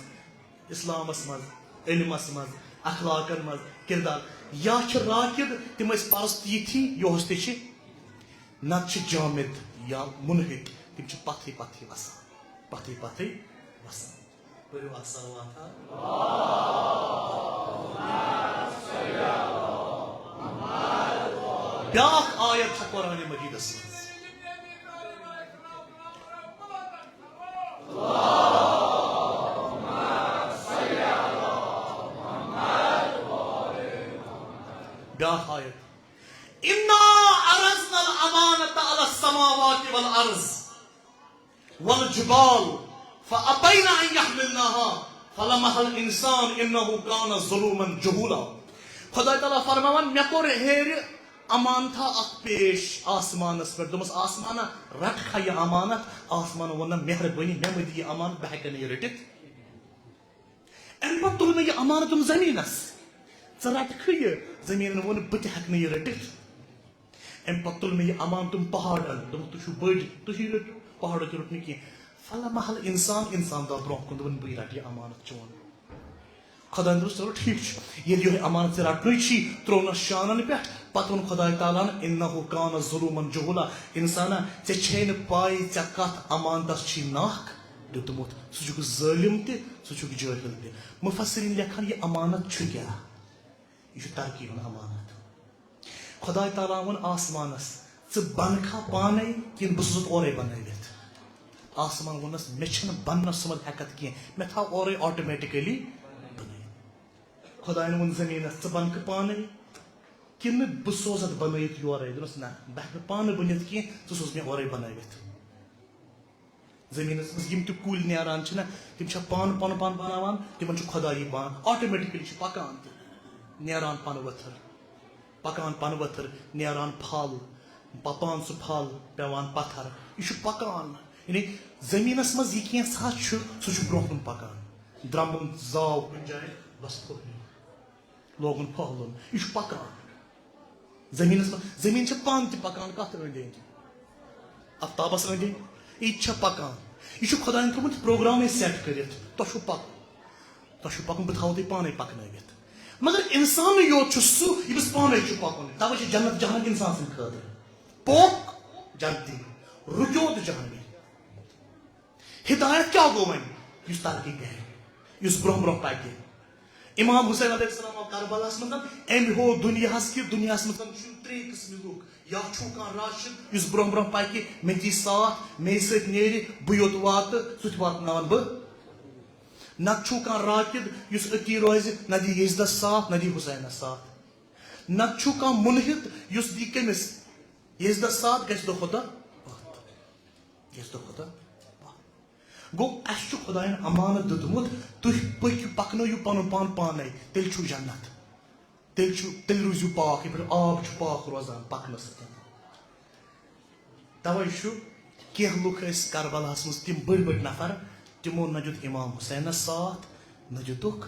اسلامس منٛز، علمس منٛز، اخلاقن منٛز، کردار۔ یا چھِ راکد، تِم ٲسۍ پرست یِتھی یوہس تہِ چھِ، نتہٕ چھِ جامد یا مُلحد، تِم چھِ پتھٕے پتھٕے وسان، پتھٕے پتھٕے وسان۔ پٔرِو اکھ صلوات ہا۔ بیٛاکھ آیت چھِ قرآن مجیدس منٛز۔ بیٛاکھ آیت، انا عرضنا الامانة على السماوات والارض والجبال فابین ان یحملنها وحملها الانسان انه کان ظلوما جہولا۔ خدای تعالیٰ فرماوان، مےٚ کوٚر ہیرِ امانتھا اکھ پیش آسمانس پٮ۪ٹھ۔ دوٚپمس، آسمانہ، رٹکھا یہِ امانت؟ آسمانن ووٚن، نہ، مہربٲنی، مےٚ مہ دِ یہِ امانت، بہٕ ہٮ۪کہٕ نہٕ یہِ رٔٹِتھ۔ امہِ پتہٕ تُل مےٚ یہِ امانت، دوٚپُن، زٔمیٖنس، ژٕ رٹکھٕ یہِ؟ زٔمیٖنن ووٚن، بہٕ تہِ ہٮ۪کہٕ نہٕ یہِ رٔٹِتھ۔ امہِ پتہٕ تُل مےٚ یہِ امانت، دوٚپُن، پہاڑن، دوٚپُکھ، تُہۍ چھِو بٔڑۍ، تُہی رٔٹِو، پہاڑو تہِ روٚٹ نہٕ کینٛہہ۔ فلمح الانسان، انسان درٛاو برونٛہہ کُن، دوٚپُن، بٕے رٹہٕ یہِ امانت چون۔ خۄدایَن دوٚپُس، چلو ٹھیٖک چھُ، ییٚلہِ یِہوٚے امانت ژےٚ رٹنُے چھی، ترٛوونَس شانن پٮ۪ٹھ۔ پتہٕ ووٚن خۄداے تعالیٰ ہن، انہ کان ظلوما جہولا، انسانا، ژےٚ چھے نہٕ پاے ژےٚ کتھ امانتس چھی ناکھ دیُتمُت۔ ژٕ چھُکھ ظٲلم تہِ، ژٕ چھُکھ جٲہل تہِ۔ مفسرین لیکھان، یہِ امانت چھُ کیٛاہ؟ یہِ چھُ ترقی ہُنٛد امانت۔ خۄداے تعالیٰ ووٚن آسمانس، ژٕ بنکھا پانے کِنہٕ بہٕ سوزتھ اورے بنٲوِتھ؟ آسمان ووٚننَس، مےٚ چھَنہٕ بَننَس سُمَتھ ہٮ۪کَتھ کینٛہہ، مےٚ تھاو اورَے آٹومیٹِکٔلی بَنٲیِتھ۔ خۄدایَن ووٚن زٔمیٖنَس، ژٕ بَنکھٕ پانَے کِنہٕ بہٕ سوزَتھ بَنٲیِتھ یورَے؟ دوٚپنَس، نہ، بہٕ ہٮ۪کہٕ نہٕ پانہٕ بٔنِتھ کینٛہہ، ژٕ سوز مےٚ اورَے بَنٲوِتھ۔ زٔمیٖنَس منٛز یِم تہِ کُلۍ نیران چھِنہ، تِم چھا پانہٕ پَنُن پان بَناوان؟ تِمَن چھُ خۄدایی بان، آٹومیٹِکٔلی چھِ پَکان تہِ، نیران پَنہٕ ؤتھٕر، پَکان پَنہٕ ؤتھٕر، نیران پھل، پَپان سُہ پھل، پٮ۪وان پَتھر۔ یہِ چھُ پَکان۔ یعنی زٔمیٖنَس منٛز یہِ کینٛژھا چھُ، سُہ چھُ برٛونٛہہ کُن پَکان۔ درٛمُن زاو کُنہِ جایہِ، بَس پھوٚہلُن، لوگُن پھۄہلُن، یہِ چھُ پَکان۔ زٔمیٖنَس منٛز، زٔمیٖن چھِ پانہٕ تہِ پَکان کَتھ أنٛدۍ أنٛدۍ؟ آفتابَس أنٛدۍ أنٛدۍ۔ یہِ تہِ چھےٚ پَکان۔ یہِ چھُ خۄدایَن تھوٚومُت پروگرامٕے سیٹ کٔرِتھ، تۄہہِ چھُو پَکُن۔ تۄہہِ چھُو پَکُن، بہٕ تھاوَو تُہۍ پانَے پَکنٲوِتھ۔ مگر اِنسانٕے یوت چھُ سُہ، ییٚمِس پانَے چھُ پَکُن۔ تَوَے چھِ جنت جہنم اِنسان سٕنٛدِ خٲطرٕ۔ پوٚک جنتی، رُکیو تہٕ جہنمی۔ ہدایت کیٛاہ گوٚو وۄنۍ؟ یُس ترقی کرِ، یُس برٛونٛہہ برٛونٛہہ پکہِ۔ امام حسین علیہ السلام آو کربلاہس منٛز، أمۍ ہوو دُنیاہس کہِ دُنیاہس منٛز چھُ ترٛےٚ قٕسمٕکۍ لُکھ۔ یا چھُو کانٛہہ راشد یُس برٛونٛہہ برٛونٛہہ پکہِ، مےٚ دِی ساتھ، مےٚ سۭتۍ نیرِ، بہٕ یوٚت واتہٕ، سُہ تہِ واتناون بہٕ۔ نتہٕ چھُو کانٛہہ راکد یُس أتی روزِ، نہ دِی یزدس ساتھ، نہ دِی حسینس ساتھ۔ نتہٕ چھُو کانٛہہ مُلحد یُس دِی کٔمِس؟ یزدس ساتھ، گژھِ دۄہ کھۄتہٕ دۄہ پتھ۔ یۄس دۄہ کھۄتہٕ دۄہ۔ گوٚو، اَسہِ چھُ خۄدایَن امانت دیُتمُت، تُہۍ پٔکِو، پَکنٲیِو پَنُن پان پانَے، تیٚلہِ چھُو جنت۔ تیٚلہِ چھُ، تیٚلہِ روٗزِو پاک، یِتھ پٲٹھۍ آب چھُ پاک روزان پَکنہٕ سۭتۍ۔ تَوَے چھُ کینٛہہ لُکھ ٲسۍ کربلاہَس منٛز تِم بٔڑۍ بٔڑۍ نفر، تِمو نہ دیُت امام حسینَس ساتھ، نہ دیُتُکھ۔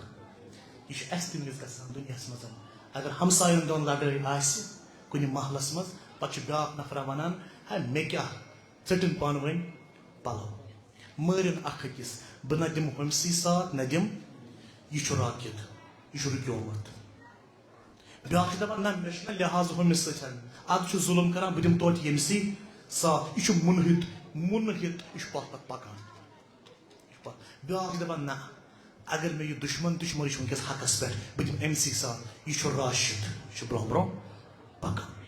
یہِ چھُ اَسہِ تہِ وٕنکیٚس گژھان دُنیاہَس منٛز۔ اگر ہمسایَن دۄن لڑٲے آسہِ کُنہِ محلَس منٛز، پَتہٕ چھُ بیٛاکھ نفرا وَنان، ہے، مےٚ کیٛاہ؟ ژٔٹِن پانہٕ ؤنۍ پَلو، مٲرِن اکھ أکِس، بہٕ نہ دِمہٕ ہُمسٕے ساتھ، نہ دِمہٕ، یہِ چھُ راکد، یہِ چھُ رُکیومُت۔ بیٛاکھ چھُ دَپان، نہ، مےٚ چھُنہٕ لحاظ ہُمِس سۭتۍ، اَدٕ چھُ ظُلُم کران، بہٕ دِمہٕ توتہِ ییٚمسٕے ساتھ۔ یہِ چھُ مُنحِط، مُنحِط، یہِ چھُ پَتھ پَتھ پَکان۔ بیٛاکھ چھُ دَپان، نہ، اگر مےٚ یہِ دُشمَن تہِ چھُ، مگر یہِ چھُ وٕنکیٚس حقَس پٮ۪ٹھ، بہٕ دِمہٕ أمسٕے ساتھ، یہِ چھُ راشد، یہِ چھُ برٛونٛہہ برٛونٛہہ پَکان۔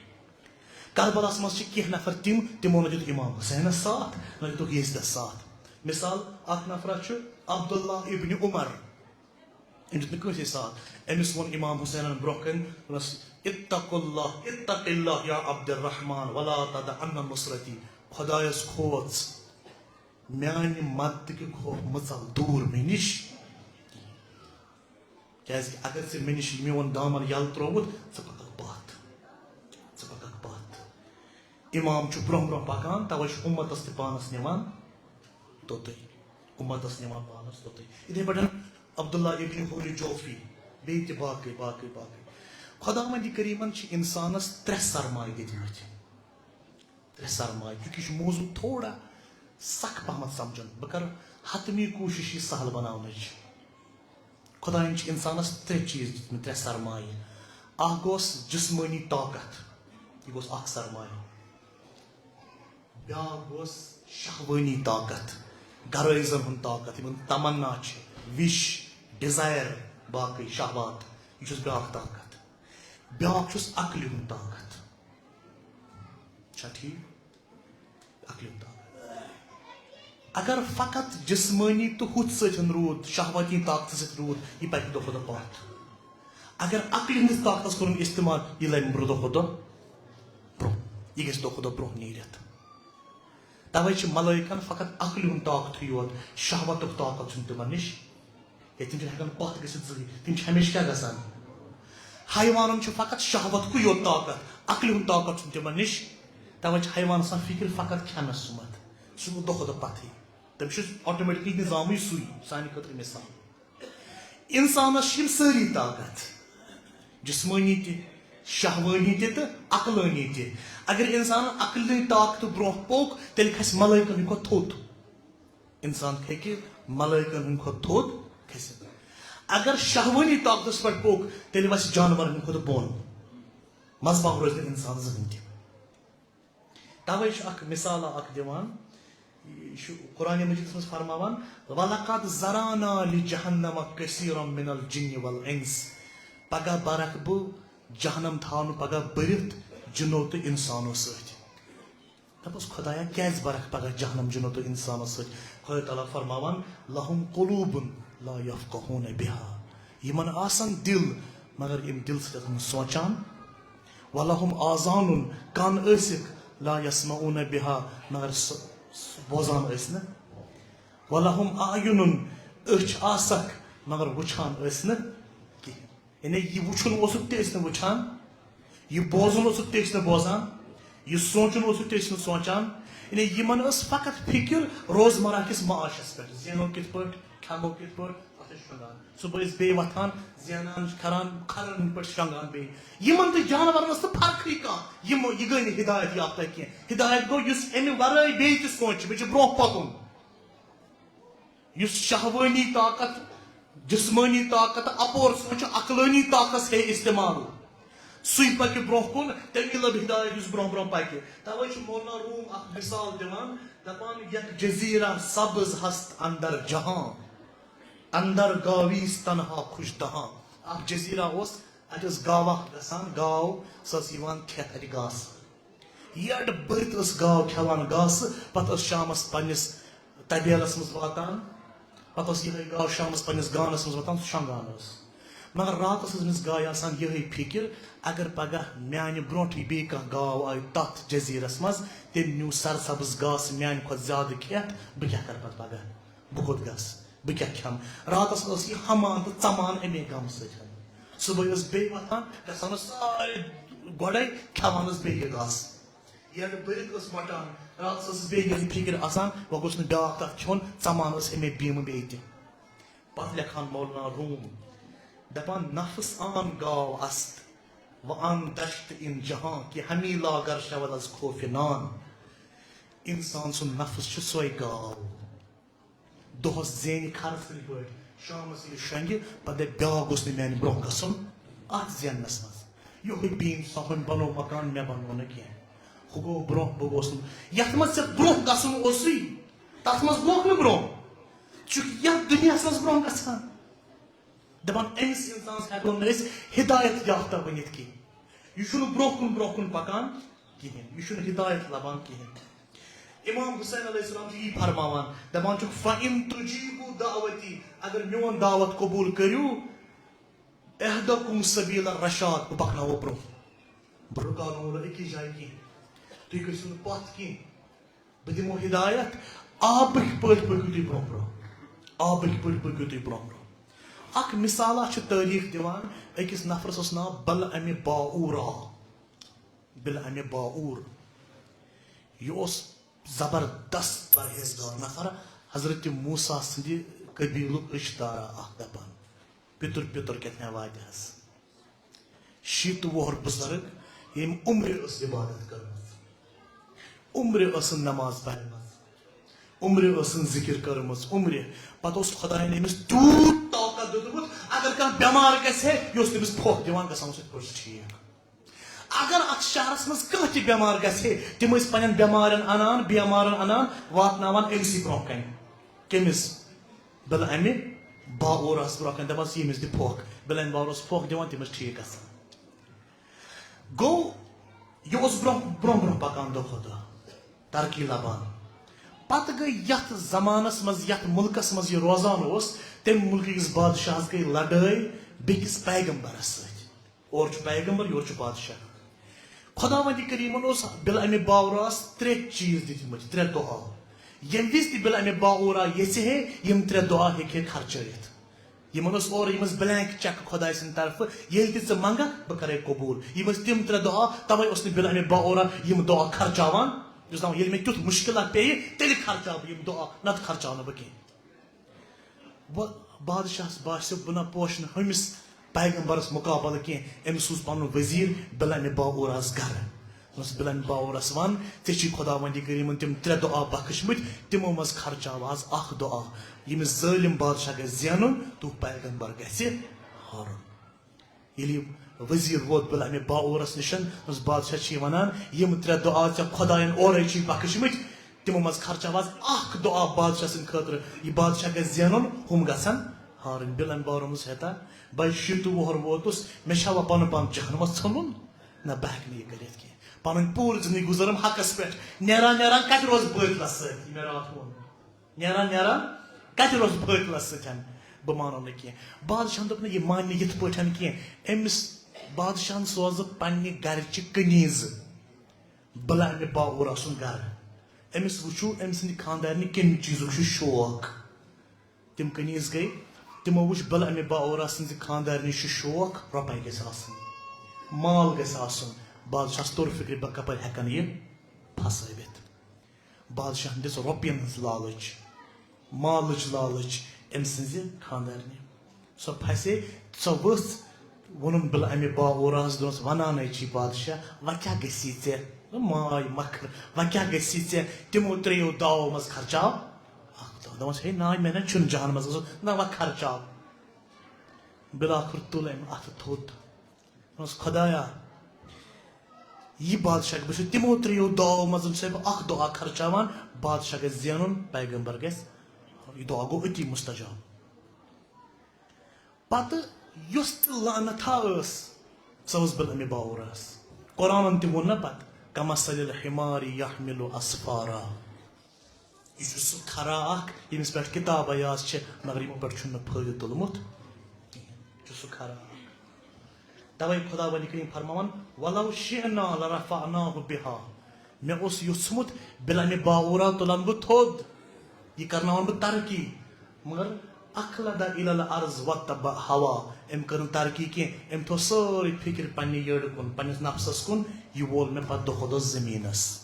کربلاہَس منٛز چھِ کینٛہہ نفر تِم، تِمو نہ دیُت امام حسینَس ساتھ، نہ دیُتُکھ یزدَس ساتھ۔ مثال، اکھ نفرا چھُ عبداللہ ابن عمر، أمۍ دیُت نہٕ کٲنٛسے ساتھ۔ أمِس ووٚن امام حسینَن برٛونٛہہ کَنہِ، دوٚپنَس، اتق اللہ، اتق اللہ یا عبد الرحمن، ولا تدعن نصرتی، خۄدایَس کھوژ، میانہِ مدتٕکہِ خوف مہ ژَل دوٗر مےٚ نِش۔ کیازِ کہِ اگر ژےٚ مےٚ نِش یہِ میون دامن یَلہٕ ترووُت، ژٕ پَکَکھ پَتھ۔ ژٕ پَکَکھ پَتھ۔ امام چھُ برونٛہہ برونٛہہ پَکان، تَوَے چھُ اُمتَس تہِ پانَس نِوان توٚتُے۔ اُمتَس نِوان پانَس توٚتُے۔ یِتھَے پٲٹھۍ عبداللہ ابن حوری جوفی، بیٚیہِ تہِ باقٕے، باقٕے، باقٕے۔ خۄداوندِ کریٖمَن چھِ اِنسانَس ترٛےٚ سرمایہِ دِتمٕتۍ۔ ترٛےٚ سرمایہِ، چونکہ یہِ چھُ موضوع تھوڑا سخ پہمتھ سمجھُن، بہٕ کرٕ حتمی کوٗشش یہِ سہل بناونٕچ۔ خۄدایَن چھِ انسانس ترٛےٚ چیٖز دِتمٕتۍ، ترٛےٚ سرمایہِ۔ اکھ گوٚوس جسمٲنی طاقت، یہِ گوٚوس اکھ سرمایہِ۔ بیاکھ گوٚوس شہوٲنی طاقت، غرٲیزن ہُنٛد طاقت، یِمن تمنا چھِ، وِش، ڈِزایر، باقٕے شہوات، یہِ چھُس بیاکھ طاقت۔ بیاکھ چھُس عقلہِ ہُنٛد طاقت۔ چھا ٹھیٖک؟ عقلہِ ہُنٛد طاقت۔ اگر فقط جسمٲنی تہٕ ہُتھ سۭتۍ روٗد، شہوٲنی طاقتہٕ سۭتۍ روٗد، یہِ پَکہِ دۄہ کھۄتہٕ دۄہ پَتھ۔ اگر عقلہِ ہٕنٛدِس طاقتَس کوٚرُن استعمال، یہِ لَمہِ برٛونٛہہ دۄہ کھۄتہٕ دۄہ برٛونٛہہ۔ یہِ گژھِ دۄہ کھۄتہٕ دۄہ برٛونٛہہ نیٖرِتھ۔ تَوَے چھِ ملٲیکَن فقط عقلہِ ہُنٛد طاقتٕے یوت، شہوتُک طاقت چھُنہٕ تِمَن نِش۔ ہے، تِم چھِنہٕ ہٮ۪کان پَتھ گٔژھِتھ زٕہٕنۍ۔ تِم چھِ ہمیشہِ کیٛاہ گژھان؟ حیوانَن چھُ فقط شہوت کُے یوت طاقت، عقلہِ ہُنٛد طاقت چھُنہٕ تِمَن نِش۔ تَوَے چھِ حیوانَس آسان فِکِر فقط کھٮ۪نَس سُمَتھ۔ سُہ گوٚو دۄہ کھۄتہٕ دۄہ پَتھٕے۔ تٔمِس چھُ آٹومیٹکلی نظامٕے سُے، سانہِ خٲطرٕ مثال۔ اِنسانَس چھِ یِم سٲری طاقت، جسمٲنی تہِ، شہوٲنی تہِ تہٕ عقلٲنی تہِ۔ اگر اِنسانَن عقلٲنی طاقتہٕ برونٛہہ پوٚک، تیٚلہِ کھسہِ ملٲیکَن ہٕنٛدِ کھۄتہٕ تھوٚد۔ اِنسان ہیٚکہِ ملٲیکَن ہٕنٛدِ کھۄتہٕ تھوٚد کھٔسِتھ۔ اگر شہوٲنی طاقتَس پٮ۪ٹھ پوٚک، تیٚلہِ وَسہِ جانوَرَن ہٕنٛدِ کھۄتہٕ بۄن۔ منٛزٕ باگ روزِ نہٕ اِنسان زٕہٕنۍ تہِ۔ تَوَے چھُ اکھ مثالہ اکھ دِوان، یہِ چھُ قرآن مجیدَس منٛز فرماوان، "وَلَقَدْ ذَرَأْنَا لِجَهَنَّمَ كَثِيرًا مِنَ الْجِنِّ وَالْإِنسِ۔" پگاہ بَرَکھ بہٕ جہنم تھاونہٕ پگاہ بٔرِتھ جِنو تہٕ اِنسانو سۭتۍ۔ دَپُس، خۄدایا، کیٛازِ بَرَکھ پَگاہ جہنم جنو تہٕ اِنسانَس سۭتۍ؟ خۄداے تعالیٰ فرماوان، "لَهُمْ قُلُوبٌ لَا يَفْقَهُونَ بِهَا"، یِمَن آسَن دِل، مگر یِم دِل سۭتۍ نہٕ سونٛچان۔ "وَلَهُمْ آذَانٌ"، کَن ٲسِکھ، "لَا يَسْمَعُونَ بِهَا"، مگر سُہ، سُہ بوزان ٲسۍ نہٕ۔ "وَلَهُمْ أَعْيُنٌ"، أچھ آسَکھ، مگر وٕچھان ٲسۍ نہٕ کِہیٖنۍ۔ یعنی یہِ وٕچھُن اوسُکھ تہِ ٲسۍ نہٕ وٕچھان، یہِ بوزُن اوسُکھ تہِ ٲسۍ نہٕ بوزان، یہِ سونٛچُن اوسُکھ تہِ ٲسۍ نہٕ سونٛچان۔ یعنی یِمن ٲس فقط فِکر روزمرہ کِس معاشس پٮ۪ٹھ، زینو کِتھ پٲٹھۍ، کھٮ۪مو کِتھ پٲٹھۍ، پتہٕ ٲسۍ شۄنٛگان۔ صُبحٲے ٲسۍ بیٚیہِ وۄتھان، زینان، کران، کران پٲٹھۍ شۄنٛگان بیٚیہِ۔ یِمن تہٕ جانورن ٲس نہٕ فرقٕے کانٛہہ۔ یِم، یہِ گٔے نہٕ ہدایت یافتہ کینٛہہ۔ ہدایت گوٚو یُس اَمہِ ورٲے بیٚیہِ تہِ سونٛچہِ، مےٚ چھُ برونٛہہ پکُن۔ یُس شہوٲنی طاقت، جسمٲنی طاقت اپور سونچہِ، عقلٲنی طاقتس ہے استعمال، سُے پکہِ برونٛہہ کُن، تٔمی لٔب ہدایت یُس برونٛہہ برونٛہہ پکہِ۔ توے چھُ مولانا روم اکھ مثال دِوان، دپان، "یک جزیرہ سبز ہست اندر جہاں، اندر گاویست تنہا خوش دہاں۔" اکھ جزیرہ اوس، اتہِ ٲس گاو اکھ گژھان، گاو، سۄ ٲس یِوان کھٮ۪تھ اتہِ گاسہٕ۔ یٔڈ بٔرِتھ ٲس گاو کھٮ۪وان گاسہٕ، پتہٕ ٲس شامس پننِس طبیلس منٛز واتان، پتہٕ ٲس یِہے گاو شامس پننِس گانس منٛز واتان، سُہ شۄنٛگان ٲس۔ مگر راتس ٲس أمِس گایہِ آسان یِہے فِکر، اگر پگاہ میانہِ برونٛٹھٕے بیٚیہِ کانٛہہ گاو آیہِ تتھ جزیرس منٛز، تٔمۍ نیوٗ سرسبز گاسہٕ میانہِ کھۄتہٕ زیادٕ کھٮ۪تھ، بہٕ کیٛاہ کرٕ پتہٕ پگاہ؟ بہٕ کوٚت گژھٕ؟ بہٕ کیٛاہ کھٮ۪مہٕ؟ راتس ٲس یہِ ہمان تہٕ ژمان امے غمہٕ سۭتۍ۔ صُبحٲے ٲس بیٚیہِ وۄتھان، گژھان ٲس سارے گۄڈے، کھٮ۪وان ٲس بیٚیہِ یہِ گاسہٕ۔ یٔڈ بٔرِتھ ٲس مۄٹان، راتس ٲسٕس بیٚیہِ یِہے فِکر آسان، وۄنۍ گوٚژھ نہٕ بیٛاکھ تتھ کھیوٚن، ژمان ٲس امے بیمہٕ بیٚیہِ تہِ۔ پتہٕ لیکھان مولانا روم، دپان، "نفس آن گاو است و آن دشت این جہاں، کہ ہمی لاغر شود از خوف نان۔" انسان سُنٛد نفس چھُ سۄے گاو۔ دۄہس زینہِ کھرٕ سٕنٛدۍ پٲٹھۍ، شامس ییٚلہِ شۄنٛگہِ، پتہٕ دپہِ، "بیٛاکھ گوٚژھ نہٕ میانہِ برونٛہہ گژھُن اتھ زینس منٛز۔ یِہوٚے بیٖن صٲبن بنوو مکان، مےٚ بنوو نہٕ کینٛہہ۔ ہُہ گوٚو برونٛہہ، بہٕ گوٚوس نہٕ۔" یتھ منٛز ژےٚ برونٛہہ گژھُن اوسُے، تتھ منٛز گوٚکھ نہٕ برونٛہہ۔ ژٕ چھُکھ یتھ دُنیاہس منٛز برونٛہہ گژھان۔ دپان، أمِس انسانس ہٮ۪کو نہٕ أسۍ ہدایت یافتہ ؤنِتھ کینٛہہ۔ یہِ چھُنہٕ برونٛہہ کُن، برونٛہہ کُن پکان کِہیٖنۍ۔ یہِ چھُنہٕ ہدایت لبان کِہیٖنۍ۔ امام حسین علیہ السلام چھُ یی فرماوان، دپان چھُکھ، "فَإِن تُجِیبُوا دَعْوَتِی"، اگر میون دعوت قبول کٔرِو، "اَہْدَکُم سَبِیلَ الرَّشَاد"، بہٕ پکناوو برونٛہہ۔ بہٕ رُکاوناوو نہٕ أکِس جایہِ کینٛہہ۔ تُہۍ گٔژھِو نہٕ پتھ کینٛہہ۔ بہٕ دِمو ہدایت، آبٕکۍ پٲٹھۍ پٔکِو تُہۍ برونٛہہ برونٛہہ۔ آبٕکۍ پٲٹھۍ پٔکِو تُہۍ برونٛہہ برونٛہہ۔ اکھ مثالا چھِ تٲریخ دِوان، أکِس نفرس اوس ناو بلعم باعورا۔ بلعم باعور۔ یہِ اوس زبردست پرہیزگار نفر، حضرت موسیٰ سٕنٛدِ قبیلُک رشتہٕ دارا اکھ دپان۔ پِتُر پِتُر کیٛاہ تام واتہِ حظ۔ شیٖتھ وُہُر بُزرگ، ییٚمۍ عمرِ ٲس عبادت کٔرمٕژ، عمرِ ٲسٕن نماز پرمٕژ، عمرِ ٲسٕن ذِکِر کٔرمٕژ، عمرِ۔ پتہٕ اوس خۄدایَن أمِس تیوٗت طاقت دیُتمُت، اگر کانٛہہ بٮ۪مار گژھِ ہے، یہِ اوس تٔمِس پھۄکھ دِوان، گژھان اوس یِتھ پٲٹھۍ ٹھیٖک۔ اگر اتھ شہرس منٛز کانٛہہ تہِ بٮ۪مار گژھِ ہے، تِم ٲسۍ پننٮ۪ن بٮ۪مارٮ۪ن انان، بٮ۪مارن انان، واتناوان أمسٕے برونٛہہ کنہِ۔ کٔمِس؟ بلعمِ باعورس برونٛہہ کنہِ، دپان، "ییٚمِس دِ پھۄکھ۔" بلعمِ باعورس پھۄکھ دِوان، تٔمِس ٹھیٖک گژھان۔ گوٚو، یہِ اوس برونٛہہ، برونٛہہ، برونٛہہ پکان دۄہ کھۄتہٕ دۄہ، ترقی لبان۔ پتہٕ گٔے یتھ زمانس منٛز، یتھ مُلکس منٛز یہِ روزان اوس، تمہِ مُلکہٕ کِس بادشاہس گٔے لڑٲے بیٚکِس پیغمبرس سۭتۍ۔ اورٕ چھُ پیغمبر، یورٕ چھُ بادشاہ۔ خۄداوندِ کریٖمن اوس بلعمِ باعوراہس ترٛےٚ چیٖز دِتمٕتۍ، ترٛےٚ دُعا۔ ییٚمہِ وِزِ تہِ بلعمِ باعورا یژھِ ہے، یِم ترٛےٚ دُعا ہیٚکہِ ہے خرچٲیِتھ۔ یِمن اوس اورٕ، یِم ٲسۍ blank cheque خۄداے سٕنٛدِ طرفہٕ، ییٚلہِ تہِ ژٕ منٛگکھ، بہٕ کرے قبوٗل۔ یِم ٲسۍ تِم ترٛےٚ دُعا، توے اوس نہٕ بلعمِ باعورا یِم دُعا خرچاوان۔ یہِ اوس دپان، ییٚلہِ مےٚ تیُتھ مُشکلہ پیٚیہِ، تیٚلہِ خرچاو بہٕ یِم دُعا، نتہٕ خرچاو نہٕ بہٕ کینٛہہ۔ وۄنۍ بادشاہس باسیو، بہٕ نہ پوشہٕ نہٕ ہُمِس پیغمبرس مقابلہٕ کینٛہہ۔ أمۍ سوٗز پنُن وزیر بلعمِ باعوراہس گرٕ۔ دوٚپنس، "بلعمِ باعوراہس ون، ژےٚ چھی خۄداوندِ کریٖمن تِم ترٛےٚ دُعا بخشمٕتۍ، تِمو منٛز خرچاو از اکھ دُعا۔ ییٚمِس ظٲلم بادشاہ گژھِ زینُن، تہٕ پیغمبر گژھِ ہارُن۔" ییٚلہِ یہِ وزیر ووت بلعمِ باعورس نِش، دوٚپنس، "بادشاہ چھی ونان، یِم ترٛےٚ دُعا ژےٚ خۄداین اورے چھی بخشمٕتۍ، تِمو منٛز خرچاو از اکھ دُعا بادشاہ سٕنٛدِ خٲطرٕ۔ یہِ بادشاہ گژھِ زینُن، ہُم گژھن ہارٕنۍ۔" بلعمِ باعورن دوٚپنس، "ہتا، بہٕ شیٖتھ وُہُر ووتُس، مےٚ چھا وۄنۍ پنُن پان جہنمس ژھٕنُن؟ نہ، بہٕ ہٮ۪کہٕ نہٕ یہِ کٔرِتھ کینٛہہ۔" پنٕنۍ پوٗرٕ زندگی گُزٲرٕم حقس پٮ۪ٹھ، نیران نیران کتہِ روز بٲطلس سۭتۍ؟ یہِ مےٚ راتھ ووٚن، نیران نیران کتہِ روز بٲطلس سۭتۍ؟ بہٕ مانو نہٕ کینٛہہ۔ بادشاہن دوٚپ نہٕ یہِ مانہِ نہٕ یِتھ پٲٹھۍ کینٛہہ۔ أمِس بادشاہن سوزٕ پننہِ گرچہِ کنیزٕ بلعم باعورہ سُنٛد گرٕ، أمِس وٕچھِو أمۍ سٕنٛدِ خانٛدارنہِ کَمہِ چیٖزُک چھُ شوق۔ تِم کنیز گٔے، تِمو وٕچھ بلعم باعورہ سٕنٛزِ خانٛدارنہِ چھُ شوق، رۄپَے گژھِ آسٕنۍ، مال گژھِ آسُن۔ بادشاہس توٚر فِکرِ، بہٕ کَپٲرۍ ہٮ۪کَن یہِ پھسٲوِتھ۔ بادشاہن دِژ رۄپین ہٕنٛز لالٕچ، مالٕچ لالٕچ أمۍ سٕنٛزِ خانٛدارنہِ۔ سۄ پھسے، سۄ ؤژھ، ووٚنُن بلعم باعورہس، دوٚپنس، "ونانے چھی بادشاہ، وۄنۍ کیٛاہ گژھی ژےٚ؟ ماے مکھر، وۄنۍ کیٛاہ گژھی ژےٚ؟ تِمو ترٛیٚیو داوو منٛز خرچاو اکھ دعا۔" دوٚپمس، "ہے ناے، مےٚ نہ چھُنہٕ جہنمس گژھُن، نہ وۄنۍ خرچاو۔" بِلاخُر تُل أمۍ اتھٕ تھوٚد۔ دوٚپنس، "خۄدایا، یہِ بادشاہ، بہٕ چھُس تِمو ترٛیٚیو دعاو منٛز چھُسے بہٕ اکھ دعا خرچاوان، بادشاہ گژھِ زینُن، پیغمبر گژھِ، یہِ دعا گوٚو أتی مستجاب۔" پتہٕ یۄس تہِ لعنت ہا ٲس، سۄ ٲس بلعم باعورہس۔ قرآنن تہِ ووٚن نہ پتہٕ، "کمثل الحمار یحمل اسفارا۔" یہِ چھُ سُہ کھرا اکھ، ییٚمِس پٮ۪ٹھ کِتابہ یٲژ چھِ، مگر یِمو پٮ۪ٹھ چھُنہٕ فٲیدٕ تُلمُت کِہیٖنۍ۔ یہِ چھُ سُہ کھرا اکھ۔ توے خۄداوندِ کریم فرماوان، "ولو شئنا لرفعناه بها۔" مےٚ اوس یوٚژھمُت بلعم باعورہ تُلن بہٕ تھوٚد، یہِ کرناون بہٕ ترقی، مگر "اخلد الی الارض واتبع هواه۔" أمۍ کٔر نہٕ ترقی کینٛہہ، أمۍ تھوٚو سٲرٕے فکر پننہِ یٔڑ کُن، پننِس نفسس کُن، یہِ وول مےٚ پتہٕ دۄہ کھۄتہٕ دۄہ زٔمیٖنس۔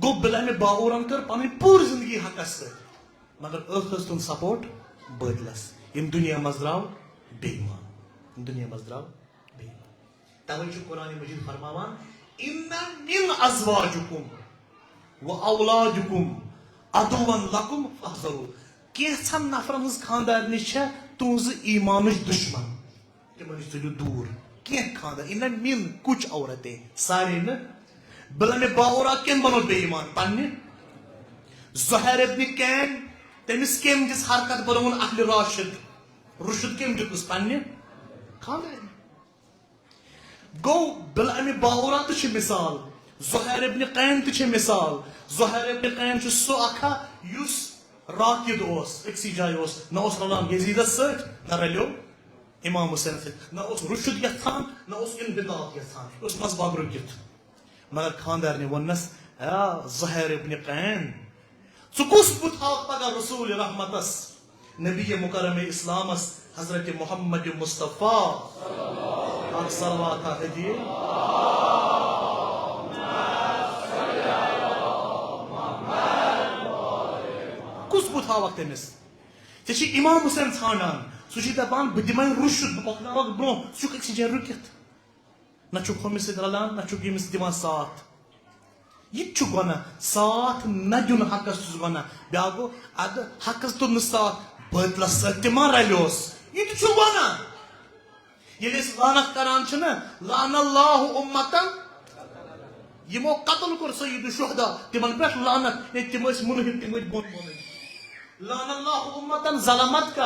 گوٚو بلعم باعورن کٔر پنٕنۍ پوٗرٕ زندگی حقس سۭتۍ، مگر ٲخرس تُل سپورٹ بٲطلس۔ یِم دُنیا منٛز درٛاو بے ایمان، یِم دُنیا منٛز درٛاو بے ایمان۔ توے چھُ قرآن مجید فرماوان، "ان من ازواجکم و اولادکم عدوا لکم فاحذروا۔" کینٛژھن نفرن ہٕنٛز خانٛدارنہِ چھےٚ تُہنٛزٕ ایمانٕچ دُشمن۔ تِمن نِش ژٔلِو دوٗر۔ کینٛہہ خانٛدار، ان من کچھ عورتیں، سارے نہٕ۔ بلعم باعورہ کٔمۍ بنوو بے ایمان؟ پننہِ۔ زہیر ابن قین، تٔمِس کٔمۍ دِژ حرکت بنووُن اہل راشد؟ رُشد کٔمۍ دیُتنس؟ پننہِ خانٛدارنہِ۔ گوٚو بلعم باعورہ تہِ چھِ مثال، زہیر ابن قین تہِ چھِ مثال۔ زہیر ابن قین چھُ سُہ اکھا یُس راکد اوس، أکسٕے جایہِ اوس، نہ اوس رلان یزیدس سۭتۍ، نہ رلیو امام حسین سۭتۍ، نہ اوس رُشد یژھان، نہ اوس انبطاط یژھان، یہِ اوس مذہبا رُکِتھ۔ مگر خانٛدارنہِ ووٚننس، "اے زہیر ابن قین، ژٕ کُس بُتھ ہاوکھ پگاہ رسول رحمتس، نبی مکرم اسلامس، حضرت محمد مصطفیٰ؟" اکھ صلوات ہا ہدیے۔ کُس بُتھ ہاوکھ تٔمِس؟ ژےٚ چھِ امام حسین ژھانڈان، سُہ چھُے دپان، "بہٕ دِمے رُشد، بہٕ پکناوکھ برونٛہہ، ژٕ چھُکھ أکسٕے جایہِ رُکِتھ۔ نہ چھُکھ ہُمِس سۭتۍ رلان، نہ چھُکھ ییٚمِس سۭتۍ دِوان ساتھ۔" یہِ تہِ چھُ گۄناہ، ساتھ نہ دیُن حقس تہِ چھُ گۄناہ۔ بیٛاکھ گوٚو، ادٕ حقس توٚر نہٕ ساتھ، بٲطلس سۭتۍ تہِ ما رلیوس؟ یہِ تہِ چھُ گۄناہ۔ ییٚلہِ أسۍ لعنت کران چھِنہ، "لعن اللہ امتن"، یِمو قتل کوٚر سید الشہداء، تِمن پٮ۪ٹھ لعنت، ہے، تِم ٲسۍ مُلحد، تِم ٲسۍ بۄن بۄنٕے۔ "لعن اللہ امتن ظلمتک"،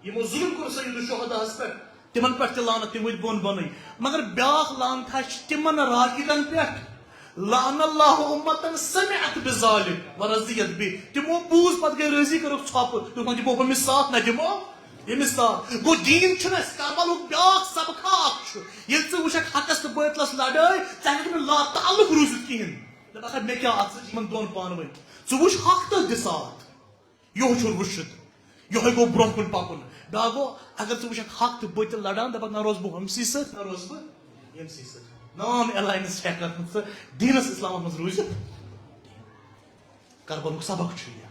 یِمو ظلم کوٚر سید الشہداء ہس پٮ۪ٹھ، تِمن پٮ۪ٹھ تہِ لعنت، تِم ٲسۍ بۄن بۄنٕے۔ مگر بیٛاکھ لعنت ہا چھِ تِمن راکدن پٮ۪ٹھ، "لعن اللہ امتن سمعت بذلک ورضیت بہ"، تِمو بوٗز پتہٕ گٔے رٲضی، کٔرٕکھ ژھۄپہٕ، دوٚپُکھ، "نہ دِمو ہُمِس ساتھ، نہ دِمو ییٚمِس ساتھ۔" گوٚو، دیٖن چھُنہٕ اَسہِ، کربلُک بیٛاکھ سبق ہا اکھ چھُ، ییٚلہِ ژٕ وٕچھکھ حقس تہٕ بٲطلس لڑٲے، ژٕ ہٮ۪ککھ نہٕ لاتعلق روٗزِتھ کِہیٖنۍ۔ دَپکھ، "مےٚ کیٛاہ اَتھ سۭتۍ، یِمن دۄن پانہٕ ؤنۍ۔" ژٕ وٕچھ حق تہٕ دِ ساتھ۔ یِہوٚے چھُ رُشد، یِہوٚے گوٚو برٛونٛہہ کُن پَکُن۔ بیٛاکھ گوٚو، اگر ژٕ وٕچھکھ حق تہٕ بٲطل لڑان، دَپکھ، "نہ روزٕ بہٕ ہُمسٕے سۭتۍ، نہ روزٕ بہٕ ییٚمسٕے سۭتۍ۔" نان ایلاینس چھِ ہٮ۪کان نہٕ ژٕ دیٖنس اسلامس منٛز روٗزِتھ۔ کربلُک سبق چھُ یہِ۔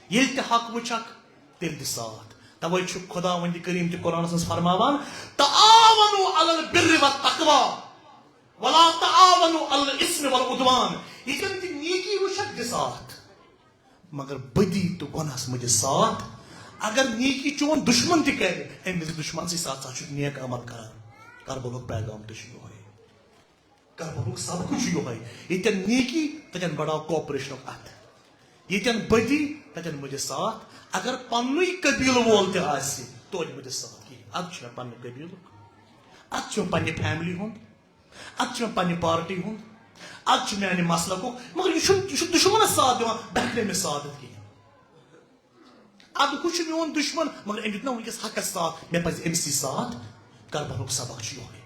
ییٚلہِ تہِ حق وٕچھکھ، تیٚلہِ دِ ساتھ۔ توے چھُ خداوند کریم تہِ قرآنس منٛز فرماوان، "تعاونوا علی البر والتقوی ولا تعاونوا علی الاثم والعدوان۔" ییٚتٮ۪ن تہِ نیکی وٕچھکھ، دِ ساتھ۔ مگر بدی تہٕ گۄناہس مہ دِ ساتھ۔ اگر نیکی چون دشمن تہِ کرِ، أمِس دُشمنسٕے ساتھ سا چھُ نیک عمل کران۔ کربلُک پیغام تہِ چھُ یِہوٚے۔ کربلُک سبق چھُ یِہوٚے۔ ییٚتٮ۪ن نیکی، تَتٮ۪ن بڑاو کوپریشنُک اَتھٕ۔ ییٚتٮ۪ن بدی، تَتٮ۪ن مہٕ دِ ساتھ۔ اگر پننُے قبیلہٕ وول تہِ آسہِ، توتہِ مہٕ دِ ساتھ کِہیٖنۍ۔ اَدٕ چھُ مےٚ پننہِ قبیلُک، اَدٕ چھُ مےٚ پننہِ فیملی ہُنٛد۔ اتھ چھُ مےٚ پننہِ پارٹی ہُنٛد، اتھ چھُ میانہِ مسلکُک، مگر یہِ چھُنہٕ، یہِ چھُ دُشمنس ساتھ دِوان، بہٕ ہٮ۪کہٕ نہٕ أمِس ساتھ دِتھ کِہیٖنۍ۔ ادٕ ہُہ چھُ میون دُشمن، مگر أمۍ دیُت نہ وٕنکیٚس حقس ساتھ، مےٚ پزِ أمۍ سٕے ساتھ۔ کربلُک سبق چھُ یِہوٚے۔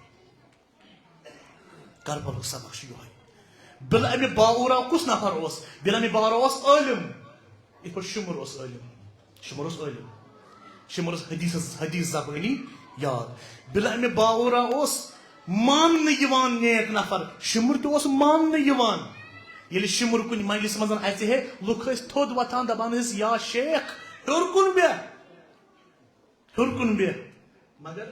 کربلُک سبق چھُ یِہوٚے۔ بِلامِ باعوٗرہ کُس نفر اوس؟ بِلامِ باعوٗرہ اوس عٲلِم۔ یِتھ پٲٹھۍ شُمُر اوس عٲلِم۔ شُمُر اوس عٲلِم۔ شُمُر اوس حدیثس، حدیث زبٲنی یاد۔ بِلامِ باعوٗرہ اوس ماننہٕ یِوان نیک نفر۔ شُمُر تہِ اوس ماننہٕ یِوان۔ ییٚلہِ شُمُر کُنہِ مجلسہِ منٛز اژِ ہے، لُکھ ٲسۍ تھوٚد وۄتھان، دپان ٲسۍ، "یا شیخ، ہیوٚر کُن بیٚہہ، ہیوٚر کُن بیٚہہ۔" مگر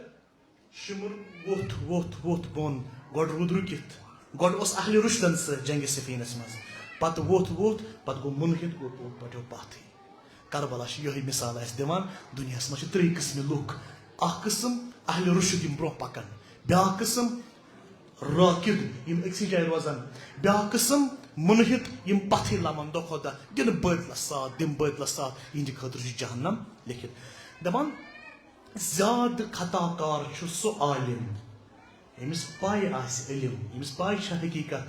شُمُر ووٚتھ، ووٚتھ، ووٚتھ بۄن، گۄڈٕ روٗد رُکِتھ۔ گۄڈٕ اوس اہلِ رُشدن سۭتۍ جنگِ صفینس منٛز، پتہٕ ووٚتھ، ووٚتھ، پتہٕ گوٚو مُنحِط، گوٚو پوٚت پٹیو پتھٕے۔ کربلا چھِ یِہوٚے مثال اَسہِ دِوان، دُنیاہَس منٛز چھِ ترٛے قٕسمہِ لُکھ۔ اَکھ قٕسٕم اہلِ رُشد، یِم برٛونٛہہ پَکَن، بیٛاکھ قٕسٕم راکد، یِم أکسٕے جایہِ روزَن، بیٛاکھ قٕسٕم مُنحِط، یِم پَتھٕے لَمَن دۄہ کھۄتہٕ دۄہ، دِنہٕ بٲطلَس ساتھ، دِم بٲطلَس ساتھ، یِہِنٛدِ خٲطرٕ چھُ جہنم لیٚکھِتھ۔ دَپان، زیادٕ خطا کار چھُ سُہ عالِم، ییٚمِس پَے آسہِ علم، ییٚمِس پَے چھےٚ حقیٖقت،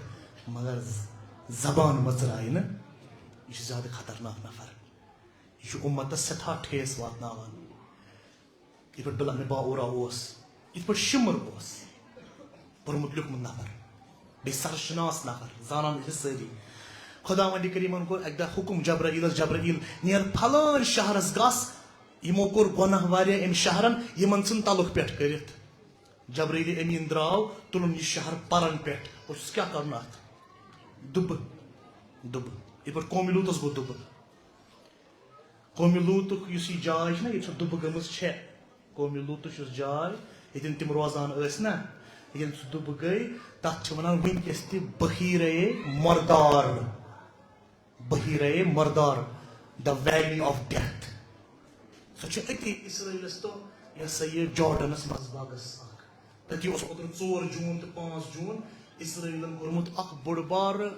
مگر ز-، زبان مٔژرایہِ نہٕ، یہِ چھُ زیادٕ خطرناک نفر۔ یہِ چھُ اُمتس سٮ۪ٹھاہ ٹھیس واتناوان۔ یِتھ پٲٹھۍ بِلامِ باعوٗرہ اوس، یِتھ پٲٹھۍ شِمُر اوس، پوٚرمُت لیوٗکھمُت نفر، بیٚیہِ سرشناس نفر، زانان ٲسۍ سٲری۔ خۄداوندِ کریٖمن کوٚر اَکہِ دۄہ حُکُم جبرائیلس، "جبرائیل، نیر پھلٲنۍ شہرس گژھ، یِمو کوٚر گۄناہ واریاہ اَمہِ شہرن، یِمن ژھٕن تلُک پٮ۪ٹھ کٔرِتھ۔" جبرائیل امیٖن درٛاو، تُلُن یہِ شہر پرن پٮ۪ٹھ۔ اوسُس کیٛاہ کرُن اَتھ؟ دُبہٕ، دُبہٕ۔ یِتھ پٲٹھۍ قومِ لوٗطس گوٚو دُبہٕ۔ قومِ لوٗطُک یُس یہِ جاے چھِ نہ، ییٚتہِ سۄ دُبہٕ گٔمٕژ چھےٚ، قومِ لوٗطٕچ یۄس جاے، ییٚتٮ۪ن تِم روزان ٲسۍ نہ، ییٚتٮ۪ن سُہ دُبہٕ گٔے، تَتھ چھِ وَنان وٕنکیٚس تہِ بحیرہ مردار، بحیرہ مردار، the valley of death۔ سۄ چھِ أتی اسرائیلس تہٕ یہِ ہسا یہِ جارڈنس منٛز باغس اکھ۔ تٔتی اوس اوترٕ ژور جوٗن تہٕ پانٛژھ جوٗن اسرائیلن کوٚرمُت اکھ بوٚڑ بارٕ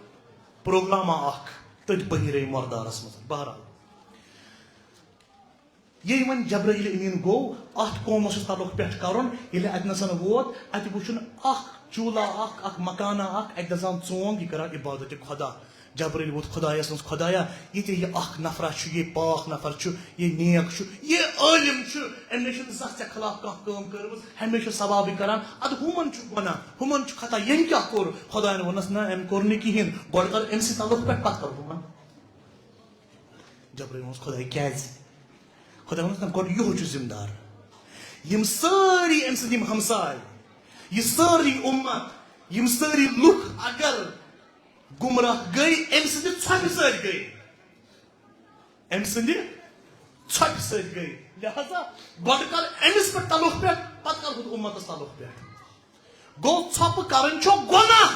پروگراما اکھ تٔتھۍ بحیرہ مردارس منٛز۔ بہرحال، ییٚلہِ وۄنۍ جبرائیل امیٖن گوٚو، اتھ قومس اوس تعلق پٮ۪ٹھ کرُن، ییٚلہِ اتہِ نسن ووت، اتہِ وُچھُن اکھ چوٗلہ اکھ، اکھ مکانہ اکھ، اتہِ دزان ژونگ، یہِ کران عبادت خدا۔ جبرائیل ووت خدایس منٛز، "خدایا، یہِ تہِ یہِ اکھ نفرا چھُ، یہِ پاک نفر چھُ، یہِ نیک چھُ، یہِ عٲلِم چھُ، أمۍ نَے چھُنہٕ زانٛہہ ژےٚ خلاف کانٛہہ کٲم کٔرمٕژ، ہمیشہِ چھُ ثوابٕے کران، ادٕ ہُمن چھُ گۄناہ، ہُمن چھُ خطا، ییٚمۍ کیٛاہ کوٚر؟" خداین ووٚننس، "نہ، أمۍ کوٚر نہٕ کِہیٖنۍ، گۄڈٕ کر أمۍ سٕے تعلق پٮ۪ٹھ، پتہٕ کر ہُمن۔" جبرائیل ووٚنُس، "خداے، کیٛازِ؟" خداے ووٚنُس، "نہ، گۄڈٕ یِہوے چھُ ذمہٕ دار۔ یِم سٲری أمۍ سٕنٛدۍ یِم ہمساے، یہِ سٲرٕے اُمت، یِم سٲری لُکھ اگر گمراہ گٔے، أمۍ سٕنٛدِ ژھۄپہِ سۭتۍ گٔے۔ أمۍ سٕنٛدِ ژھۄپہِ سۭتۍ گٔے۔ لہذا گۄڈٕ کر أمِس پٮ۪ٹھ تعلق پٮ۪ٹھ، پتہٕ کر ہُتھ اُمتس تعلق پٮ۪ٹھ۔" گوٚو، ژھۄپہٕ کرٕنۍ چھو گۄناہ۔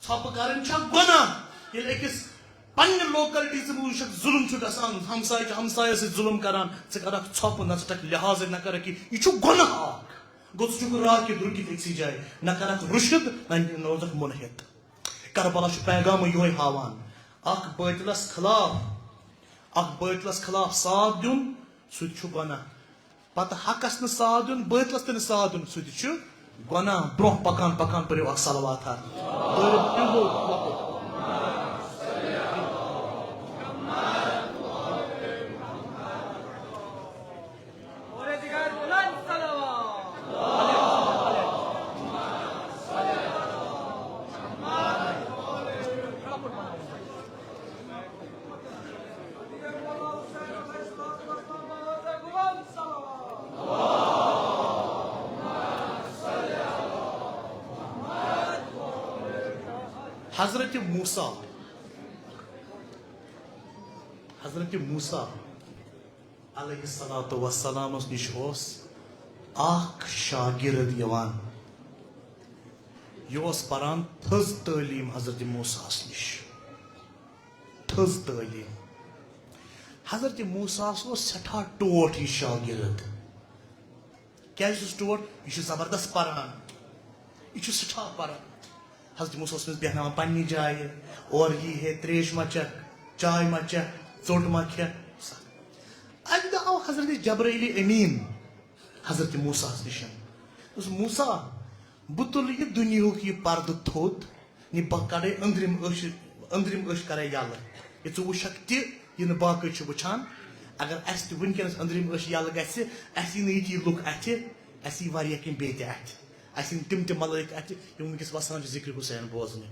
ژھۄپہٕ کرٕنۍ چھا گۄناہ؟ ییٚلہِ أکِس پننہِ لوکلٹی ژٕ وٕچھکھ ظُلُم چھُ گژھان، ہمسایہِ چھُ ہمسایس سۭتۍ ظُلُم کران، ژٕ کرکھ ژھۄپہٕ، نہ ژٕ ٹکھ لحاظے، نہ کرکھ یہِ، یہِ چھُ گۄناہ اکھ۔ گوٚو، ژٕ چھُکھ راکِتھ رُکِتھ أکسٕے جایہِ، نہ کرکھ رُشد، نہ روزکھ مُنحِط۔ کربلا چھُ پیغام یِہوٚے ہاوان، اکھ بٲطلس خلاف، اکھ بٲطلس خلاف ساتھ دیُن، سُہ تہِ چھُ گۄناہ۔ پتہٕ حقس نہٕ ساتھ دیُن، بٲطلس تہِ نہٕ ساتھ دیُن، سُہ تہِ چھُ گۄناہ۔ برونٛہہ پکان پکان پٔرِو اکھ صلواتہ۔ پٔرِو، پٔرِو۔ حضرت موسیٰ، حضرت موسیٰ علیہ الصلوۃ والسلامس نِش اوس اکھ شاگرد یِوان۔ یہِ اوس پران تھٔز تعلیٖم حضرت موسیٰ ہس نِش۔ تھٔز تعلیٖم۔ حضرت موسیٰ ہس اوس سٮ۪ٹھاہ ٹوٹھ یہِ شاگرد۔ کیازِ چھُس ٹوٹھ؟ یہِ چھُ زبردست پران۔ یہِ چھُ سٮ۪ٹھاہ پران۔ حضرت موسیٰ اوس أمِس بیٚہناوان پننہِ جایہِ، اورٕ یی ہے، تریش ما چکھ، چاے ما چکھ، ژوٚٹ ما کھےٚ۔ اکہِ دۄہ آو حضرت جبرائیل امین حضرت موسیٰ ہس نِش۔ دوٚپُس، "موسیٰ، بہٕ تُلہٕ یہِ دُنیاہُک یہِ پردٕ تھوٚد، یہِ بہٕ کڑے أنٛدرِم أچھ، أنٛدرِم أچھ کرے یَلہٕ۔ یہِ ژٕ وٕچھکھ تہِ، یہِ نہٕ باقٕے چھِ وٕچھان۔ اگر اَسہِ تہِ وٕنکیٚنَس أنٛدرِم أچھ یَلہٕ گژھِ، اَسہِ یی نہٕ ییٚتہِ یہِ لُکھ اَتھِ، اَسہِ یی واریاہ کینٛہہ بیٚیہِ تہِ اَتھِ۔ اَسہِ یِن تِم تہِ ملٲیِک اَتھِ، یِم وٕنکیٚس وَسان چھِ ذِکرِ حُسین بوزنہِ،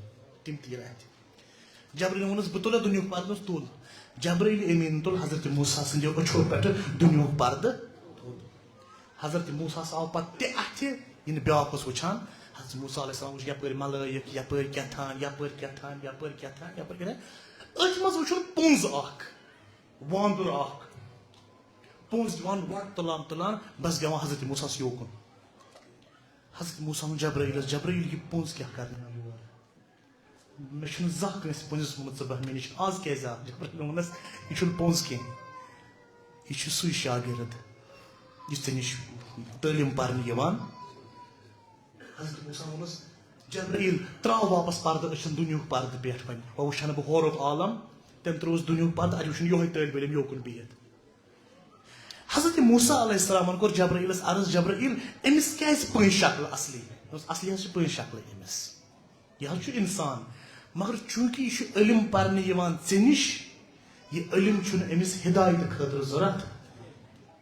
تِم تہِ یِن اَتھِ۔ جبرائیل ووٚنُس، "بہٕ تُلہٕ دُنیاہُک پردٕ؟" دوٚپُس، "تُل۔" جبرائیل امیٖن تُل حضرت موسیٰ سٕنٛدیو أچھو پٮ۪ٹھٕ دُنیاہُک پردٕ۔ حضرت موسیٰ آو پتہٕ تہِ اَتھِ، یہِ نہٕ بیٛاکھ اوس وٕچھان۔ حضرت موسیٰ علیہ السلام وٕچھ یپٲرۍ ملٲیِک، یپٲرۍ کیٛاہ تھان، یپٲرۍ کیٛاہ تھان، یپٲرۍ کیٛاہ تھان، یپٲرۍ کیٛاہ تھان۔ أتھۍ منٛز وٕچھُن پونٛز اکھ، واندُر اکھ۔ پونٛز دِوان وَٹ تُلان تُلان، بس دِوان حضرت موسیٰ ہس یوکُن۔ حضرت موسیٰ ووٚن جبرائیلس، "جبرائیل، یہِ پونٛز کیٛاہ کرنہِ آو یور؟" مےٚ چھُنہٕ زانٛہہ کٲنٛسہِ پٔنٛزِس ووٚنمُت، "ژٕ بہہ مےٚ نِش آز کیٛازِ آو؟" جبرائیل ووٚنُس، "یہِ چھُنہٕ پوٚنٛز کینٛہہ، یہِ چھُ سُے شاگرد، یُس ژےٚ نِش تعلیٖم پرنہِ یِوان۔" حضرت موسیٰ ووٚنُس، "جبرائیل، ترٛاو واپس پردٕ، أچھن دُنیاہُک پردٕ پٮ۪ٹھ وۄنۍ، وۄنۍ وٕچھِ ہا نہٕ بہٕ ہورُک عالم۔" تٔمۍ ترٛووُس دُنیاہُک پردٕ، اَتہِ وٕچھُن یِہوٚے طٲلبہِ علم یوکُن بِہِتھ۔ حضرت موسیٰ علیہ السلامن کوٚر جبرائیلس عرض، "جبرائیل، أمِس کیٛازِ پٔنٛزۍ شکل اصلی؟" دوٚپُس، "اصلی حظ چھِ پٔنٛزۍ شکلٕے أمِس۔ یہِ حظ چھُ انسان، مگر چوٗنٛکہِ یہِ چھُ علم پرنہِ یِوان ژےٚ نِش، یہِ علم چھُنہٕ أمِس ہدایتہٕ خٲطرٕ ضروٗرت،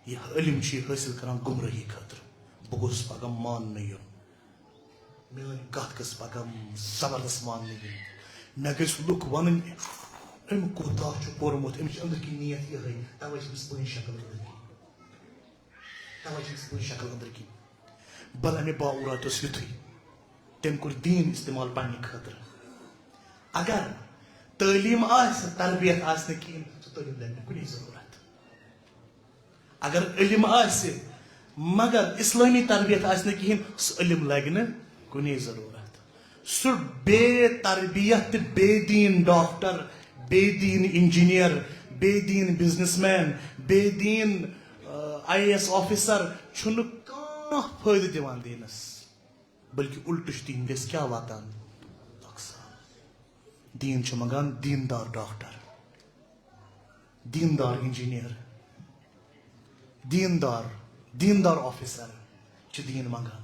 یہِ علم چھُ یہِ حٲصِل کران گمرٲہی خٲطرٕ۔ بہٕ گوٚژھُس پگاہ ماننہٕ یُن۔" میٲنۍ کتھ گٔژھ پگاہ زبردست ماننہٕ یِنۍ۔ مےٚ گٔژھۍ لُکھ ونٕنۍ، "أمۍ کوٗتاہ چھُ پوٚرمُت، أمِس چھِ أنٛدرۍ کِنۍ نیت یِہوٚے، توے چھِ أمِس پٔنٛزۍ شکل أنٛدرۍ کِنۍ۔ توے چھِ أمِس پٔنٛزۍ شکل أنٛدرۍ کِنۍ۔" بلے مےٚ باورات اوس یُتھُے، تٔمۍ کوٚر دیٖن استعمال پننہِ خٲطرٕ۔ اگر تعلیٖم آسہِ، تربیت آسہِ نہٕ کِہیٖنۍ، سُہ تعلیٖم لگہِ نہٕ کُنی ضروٗرت۔ اگر علم آسہِ مگر اسلٲمی تربیت آسہِ نہٕ کِہیٖنۍ، سُہ علم لگہِ نہٕ کُنے ضروٗرت۔ سُہ بے تربیت تہٕ بے دیٖن ڈاکٹر، بے دیٖن انجینئر، بے دیٖن بزنس مین، بے دیٖن، آ، آئی اے ایس آفیسر چھُنہٕ کانٛہہ فٲیدٕ دِوان دیٖنس، بلکہِ الٹہٕ چھُ دیٖن گژھِ کیٛاہ واتان؟ نۄقصان۔ دیٖن چھُ منٛگان دیٖندار ڈاکٹر، دیٖندار انجینئر، دیٖندار، دیٖندار آفیسر چھِ دیٖن منٛگان۔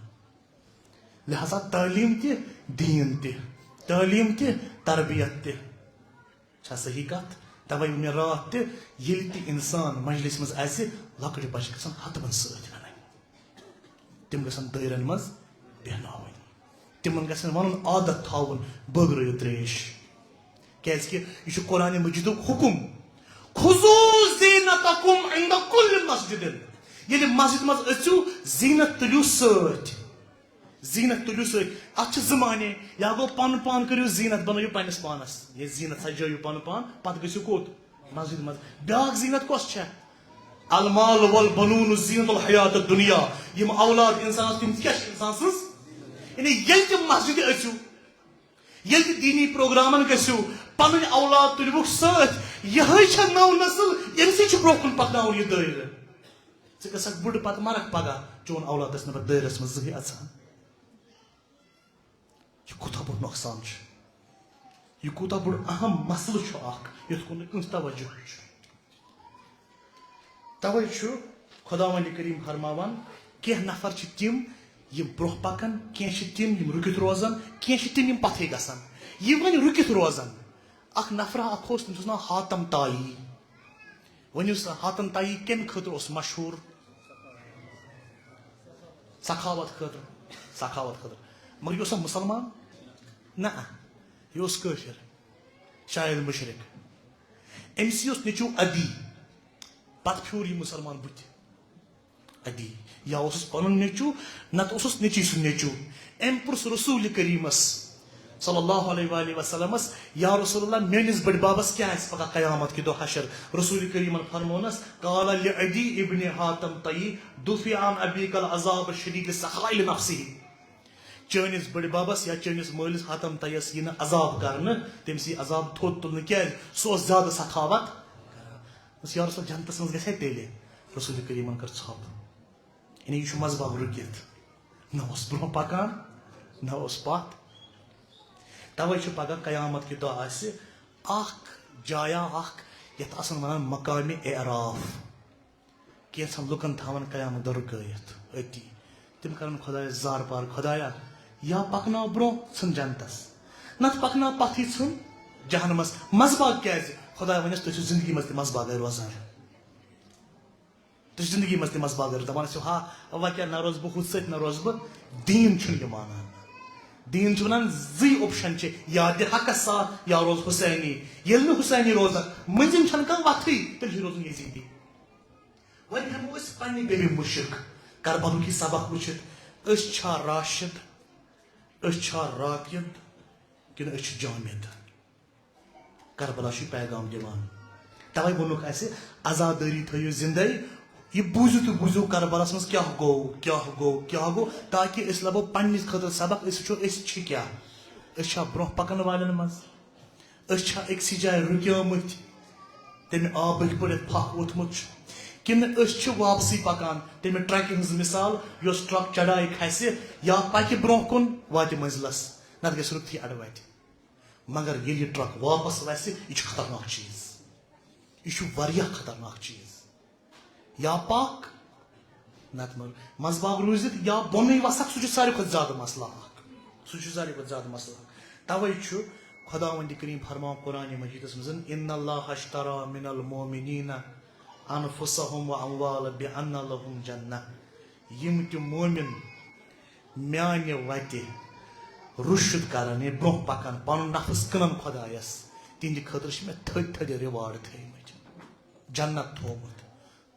لہذا تعلیٖم تہِ، دیٖن تہِ، تعلیٖم تہِ، تربیت تہِ۔ چھا صحیح کتھ؟ توے ووٚن مےٚ راتھ تہِ، ییٚلہِ تہِ انسان مجلس منٛز آسہِ، لۄکٕٹۍ بچہِ گژھن ہتبن سۭتۍ انٕنۍ۔ تِم گژھن دٲیرن منٛز بیہناوٕنۍ۔ تِمن گژھن ونُن، عادت تھاوُن، بٲگرٲیِو تریش۔ کیازِ کہِ یہِ چھُ قرآن مجیدُک حکم، "خذوا زینتکم عند کل مسجد"۔ ییٚلہِ مسجد منٛز أژِو، زینت تُلِو سۭتۍ۔ زینت تُلِو سۭتۍ۔ اتھ چھِ زٕ معنی۔ یا گوٚو پنُن پان کٔرِو زینت، بنٲیِو پننِس پانس۔ ییٚلہِ زینت سجٲیِو پنُن پان، پتہٕ گٔژھِو کوٚت؟ مسجد منٛز۔ بیاکھ زینت کۄس چھےٚ؟ المال والبنون زینت الحیات الدنیا۔ یِم اولاد انسانس، تِم تہِ کیٛاہ چھِ انسان سٕنٛز؟ یعنی ییٚلہِ تہِ مسجد أژِو، ییٚلہِ تہِ دیٖنی پروگرامن گٔژھِو، پنٕنۍ اولاد تُلۍوُکھ سۭتۍ۔ یِہوٚے چھےٚ نٔو نسل، ییٚمہِ سۭتۍ چھُ برٛونٛہہ کُن پکناوُن یہِ دٲیرٕ۔ ژٕ گژھکھ بُڈٕ پتہٕ مرکھ پگاہ، چون اولاد گژھِ نہٕ پتہٕ دٲیرس منٛز زٕہٕے اژان۔ یہِ کوٗتاہ بوٚڑ نۄقصان چھُ، یہِ کوٗتاہ بوٚڑ اہم مسلہٕ چھُ اکھ، یَتھ کُن نہٕ کٲنٛسہِ توجہ چھُ۔ توے چھُ خۄداوندِ کریم فرماوان، کینٛہہ نفر چھِ تِم، یِم برٛونٛہہ پکان، کینٛہہ چھِ تِم، یِم رُکِتھ روزان، کینٛہہ چھِ تِم، یِم پتھٕے گژھان۔ یِم وۄنۍ رُکِتھ روزان، اکھ نفرا اکھ اوس، تٔمِس اوس ناو حاتم طائی۔ ؤنِو سا، حاتم طائی کَمہِ خٲطرٕ اوس مشہوٗر؟ سخاوت خٲطرٕ، سخاوت خٲطرٕ۔ مگر یہِ اوسا مُسلمان؟ نہ، یہِ اوس کٲفِر، شاید مُشرِک۔ أمِس یہِ اوس نیٚچوٗ عدی، پتہٕ پھیوٗر یہِ مُسلمان بُتھِ۔ عدی، یا اوسُس پنُن نیٚچوٗ، نتہٕ اوسُس نیٚچی سُنٛد نیٚچوٗ۔ أمۍ پرُژھ رسول کریٖمس صلی اللہ علیہ وآلہ وسلمس، "یا رسول اللہ، میٲنِس بٔڈۍ ببس کیٛاہ آسہِ پگاہ قیامت کہِ دۄہ حشر؟" رسول کریٖمن فرمونس، "قال لعدی ابن حاتم طیی دفع عن ابیک العذاب الشدید لسخاء نفسہ۔" چٲنِس بٔڈۍ ببس یا چٲنِس مٲلِس حاتم طییس یی نہٕ عذاب کرنہٕ، تٔمِس یی عذاب تھوٚد تُلنہٕ۔ کیٛازِ؟ سُہ اوس زیادٕ سخاوت۔ بس یا رسول، جنتس منٛز گژھِ ہے تیٚلہِ؟ رسول کریٖمن کٔر ژھۄپ۔ یعنی یہِ چھُ مذہب رُکِتھ۔ نہ اوس برٛونٛہہ پکان، نہ اوس پتھ۔ توے چھُ پگاہ قیامت کہِ دۄہ آسہِ اکھ جایا اکھ، یتھ آسن ونان مقامِ اعراف۔ کینٛژھن لُکن تھاون قیامت دۄہ رُکٲیِتھ أتی۔ تِم کرن خۄدایس زارپار، "خۄدایا، یا پکناو برونٛہہ، ژھٕن جنتس، نتہٕ پکناو پتھٕے، ژھٕن جہنمس۔ منٛزباگ کیازِ؟ خداے ونٮ۪س، تُہۍ چھِو زندگی منٛز تہِ منٛزباگے روزان۔ تُہۍ چھِو زندگی منٛز تہِ منٛزباگ روزان۔ دپان ٲسِو، ہا، وۄنۍ کیٛاہ، نہ روزٕ بہٕ ہُتھ سۭتۍ، نہ روزٕ بہٕ۔ دیٖن چھُنہٕ یہِ مانان۔ دیٖن چھُ ونان، زٕے option چھِ، یا دِ حقس ساتھ، یا روز حسینی۔ ییٚلہِ نہٕ حسینی روزکھ، مٔنزِم چھنہٕ کانٛہہ وتھٕے، تیٚلہِ چھُے روزُن یزیدی۔ وۄنۍ ہٮ۪مو أسۍ پننہِ بیٚیہِ مُشک کربلُک یہِ سبق وٕچھِتھ، أسۍ چھا راشد، أسۍ چھا راقد، کِنہٕ أسۍ چھِ جامد؟ کربلا چھُ یہِ پیغام دِوان۔ توے ووٚنُکھ اَسہِ، عزادٲری تھٲیِو زِندَے۔ یہِ بوٗزِو تُہۍ، بوٗزِو کربلاہَس منٛز کیٛاہ گوٚو، کیٛاہ گوٚو، کیٛاہ گوٚو، تاکہِ أسۍ لَبو پننہِ خٲطرٕ سبق، أسۍ وٕچھو أسۍ چھِ کیٛاہ۔ أسۍ چھا برونٛہہ پَکَن والٮ۪ن منٛز؟ أسۍ چھا أکسٕے جایہِ رُکیمٕتۍ؟ تَمہِ آبٕکۍ پٲٹھۍ یَتھ پھکھ ووٚتھمُت چھُ؟ کِنہٕ أسۍ چھِ واپسٕے پَکان تَمہِ ٹرٛکہِ ہٕنٛز مِثال، یۄس ٹرٛک چڑایہِ کھسہِ یا پَکہِ برونٛہہ کُن، واتہِ مٔنزِلَس، نَتہٕ گژھِ رُکتھٕے اَڈٕ وَتہِ۔ مگر ییٚلہِ یہِ ٹرٛک واپس وَسہِ، یہِ چھُ خطرناک چیٖز۔ یہِ چھُ واریاہ خطرناک چیٖز۔ یا پَکھ، نَتہٕ مہ-، منٛزباگ روٗزِتھ یا بۄنٕے وَسَکھ، سُہ چھُ ساروی کھۄتہٕ زیادٕ مسلہٕ اَکھ۔ سُہ چھُ ساروی کھۄتہٕ زیادٕ مسلہٕ اَکھ۔ تَوَے چھُ خۄداوندِ کریٖم فرماوان قرآنِ مجیدَس منٛز، "ان اللہ اشتری من المؤمنین انفسهم و اموال بان لهم جنہ"۔ یِم تہِ مومن میانہِ وتہِ رُشد کرن، یعنی برونٛہہ پکن، پنُن نفس کٕنن خۄدایس، تِہنٛدِ خٲطرٕ چھِ مےٚ تھٔدۍ تھٔدۍ reward تھٲومٕتۍ، جنت تھوومُت۔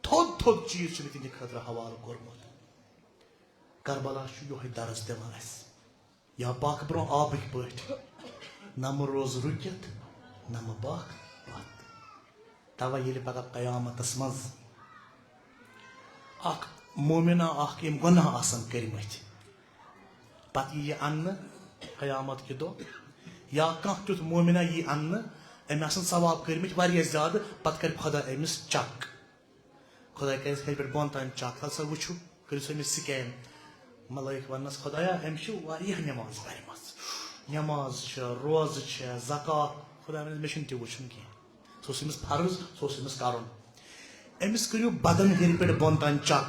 تھوٚد تھوٚد چیٖز چھُ مےٚ تِہنٛدِ خٲطرٕ حوالہٕ کوٚرمُت۔ کربلا چھُ یِہوٚے درس دِوان اَسہِ۔ یا پکھ برونٛہہ آبٕکۍ پٲٹھۍ، نہ مہ روز رُکِتھ، نہ مہ پکھ پتھ۔ توے ییٚلہِ پگاہ قیامتس منٛز اکھ مومنا اکھ یِم گۄناہ آسن کٔرمٕتۍ، پتہٕ یی یہِ اننہٕ قیامت کہِ دۄہ، یا کانٛہہ تیُتھ مومنا یی اننہٕ، أمۍ آسن ثواب کٔرمٕتۍ واریاہ زیادٕ، پتہٕ کرِ خۄدا أمِس check۔ خۄداے کرٮ۪س ہیٚرِ پٮ۪ٹھ بۄن تام check، تَلہٕ سا وٕچھِو، کٔرِو سا أمِس scan۔ ملٲیِک وَننَس، "خۄدایا، أمۍ چھِ واریاہ نٮ۪ماز پَرِمَژ۔ نٮ۪ماز چھےٚ، روزٕ چھےٚ، زکوٰۃ۔" خۄداے وَنٮ۪س، "مےٚ چھُنہٕ تہِ وٕچھُن کینٛہہ۔ سُہ اوس أمِس فرض، سُہ اوس أمِس کَرُن۔" أمِس کٔرِو بدن ہیٚرِ پٮ۪ٹھ بۄن تام check۔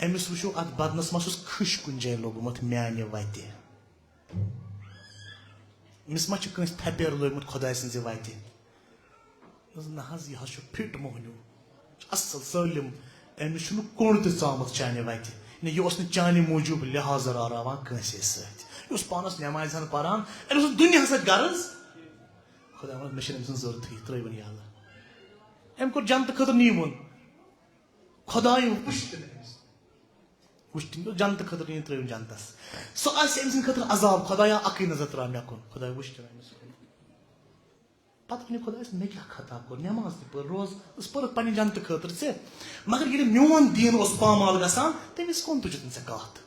أمِس وٕچھِو اَتھ بدنَس ما چھُس کھٕش کُنہِ جایہِ لوٚگمُت میٛانہِ وَتہِ۔ أمِس ما چھُ کٲنٛسہِ تھپیر لوٚگمُت خۄداے سٕنٛزِ وَتہِ؟ دوٚپُس، "نہ حظ، یہِ حظ چھُ fit موہنیوٗ، یہِ چھُ اَصٕل سٲلِم، أمِس چھُنہٕ کوٚنٛڈ تہِ ژامُت چانہِ وَتہِ۔ نہ، یہِ اوس نہٕ چانہِ موٗجوٗب لحاظ راوراوان کٲنٛسے سۭتۍ۔ یہِ اوس پانَس نٮ۪مازِ ہن پَران، أمِس اوس دُنیاہَس سۭتۍ غرض۔" خۄداے ووٚنُن، "مےٚ چھَنہٕ أمۍ سٕنٛز ضوٚرتھٕے، یہِ ترٛٲیوُن یَلہٕ۔" أمۍ کوٚر جنتہٕ خٲطرٕ نیٖوُن۔ خۄداے وٕچھ تٔمۍ أمِس۔ وٕچھ تٔمۍ، یہِ اوس جنتہٕ خٲطرٕ نیٖوُن، ترٛٲیوُن جنتَس۔ سُہ آسہِ أمۍ سٕنٛدِ خٲطرٕ عذاب، خۄدایا، اَکٕے نظر ترٛاو مےٚ کُن۔ خۄداے وٕچھ تٔمۍ أمِس کُن۔ پتہٕ ونہِ خۄدایس، "مےٚ کیٛاہ خطا کوٚر؟ نٮ۪ماز تہِ پٔر، روز ٲس پٔرٕتھ پننہِ جنتہٕ خٲطرٕ ژےٚ، مگر ییٚلہِ میون دیٖن اوس پامال گژھان، تٔمِس کُن تُجُتھ نہٕ ژےٚ کتھ؟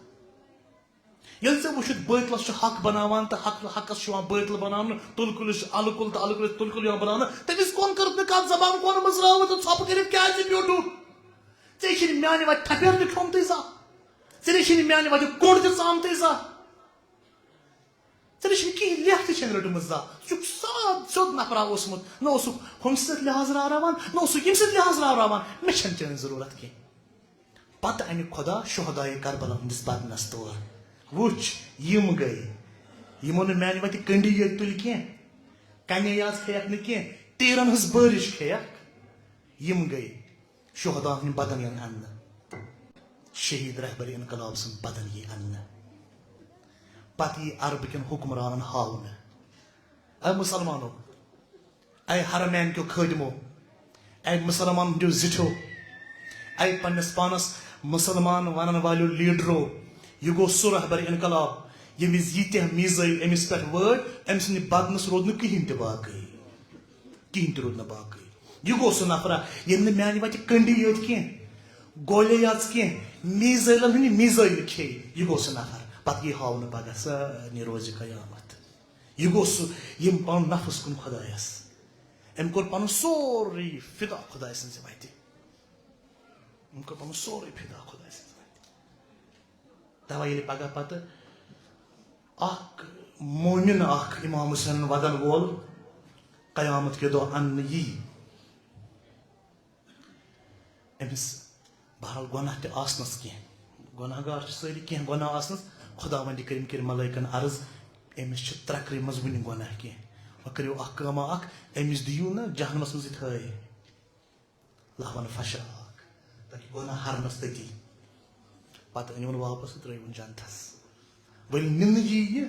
ییٚلہِ ژےٚ وُچھُتھ بٲطلس چھُ حق بناوان تہٕ حق، حقس چھُ یِوان بٲطل بناونہٕ، تُل کُلِس چھُ الہٕ کُل تہٕ الہٕ کُلِس تُل کُل یِوان بناونہٕ، تٔمِس کُن کٔرٕتھ نہٕ کتھ، زبان کُن مٔژراوٕتھ تہٕ ژھۄپہٕ کٔرِتھ کیازِ بیوٗٹھُکھ؟ ژےٚ چھِنہٕ میانہِ وتہِ تھپٮ۪ر تہِ کھیومتُے زانٛہہ، ژےٚ نَے چھِنہٕ میانہِ وتہِ کوٚنٛڈ تہِ ژامتُے زانٛہہ۔" ژےٚ نِش چھِنہٕ کِہیٖنۍ، لیکھ تہِ چھَنہٕ رٔٹمٕژ زانٛہہ۔ ژٕ چھُکھ ساد سیوٚد نفرا اوسمُت۔ نہ اوسُکھ ہُمہِ سۭتۍ لحاظ راوراوان، نہ اوسُکھ ییٚمہِ سۭتۍ لحاظ راوراوان۔ مےٚ چھَنہٕ چٲنۍ ضروٗرت کینٛہہ۔ پتہٕ اَنہِ خۄدا شہدایہِ کربلا ہٕنٛدِس بدنس تور۔ وٕچھ، یِم گٔے۔ یِمو نہٕ میانہِ وتہِ کنڈی یٲتۍ تُلۍ کینٛہہ، کنے یاژ کھیٚیَکھ نہٕ کینٛہہ، تیٖرن ہٕنٛز بٲرِش کھیٚیَکھ۔ یِم گٔے۔ شہدا ہٕنٛدۍ بدن یِن اننہٕ، شہید رہبر انقلاب سُنٛد بدن یی اننہٕ۔ پتہٕ یی عربہٕ کٮ۪ن حکمرانن ہاونہٕ، اے مسلمانو، اے حرمین کیو خٲدمو، اے مسلمانن ہٕنٛدیو زِٹھیو، اے پننِس پانس مسلمان ونن والیو لیڈرو، یہِ گوٚو سُہ رہبر انقلاب، ییٚمہِ وِزِ ییٖتیٛاہ میٖزٲیِل أمِس پٮ۪ٹھ وٲتۍ، أمۍ سٕنٛدِ بدنس روٗد نہٕ کِہیٖنۍ تہِ باقٕے۔ کِہیٖنۍ تہِ روٗد نہٕ باقٕے۔ یہِ گوٚو سُہ نفرا، ییٚمۍ نہٕ میانہِ وتہِ کنڈی یٲتۍ کینٛہہ، گولے یٲژ کینٛہہ، میٖزٲیلن ہٕنٛدۍ میٖزٲیل کھیٚیہِ۔ یہِ گوٚو سُہ نفر۔ پتہٕ یی ہاونہٕ پگاہ سارنٕے روزِ قیامت۔ یہِ گوٚو سُہ، ییٚمۍ پنُن نفس کُن خۄدایس۔ أمۍ کوٚر پنُن سورُے فدا خۄدایہِ سٕنٛزِ وتہِ۔ أمۍ کوٚر پنُن سورُے فدا خۄدایہِ سٕنٛزِ وتہِ۔ توے ییٚلہِ پگاہ پتہٕ اکھ مومن، اکھ امام حسینن ودن وول قیامت کہِ دۄہ اننہٕ یی، أمِس بہرحال گۄناہ تہِ آسنس کینٛہہ، گۄناہ گار چھِ سٲری، کینٛہہ گۄناہ آسنَس، خۄداوندِ کٔرِم کٔرۍ ملٲیکَن عرض، أمِس چھِ ترٛکرِ منٛز وُنہِ گۄناہ کینٛہہ۔ وۄنۍ کٔرِو اَکھ کٲمہ اَکھ، أمِس دِیِو نہٕ جہنمَس منٛز یہِ تھٲے۔ لہوَن پھَشراوَکھ، تاکہِ گۄناہ ہَرنَس تٔتی۔ پَتہٕ أنِوُن واپَس تہٕ ترٛٲیِوُن جنتَس۔ وۄنۍ نِنہٕ یی یہِ،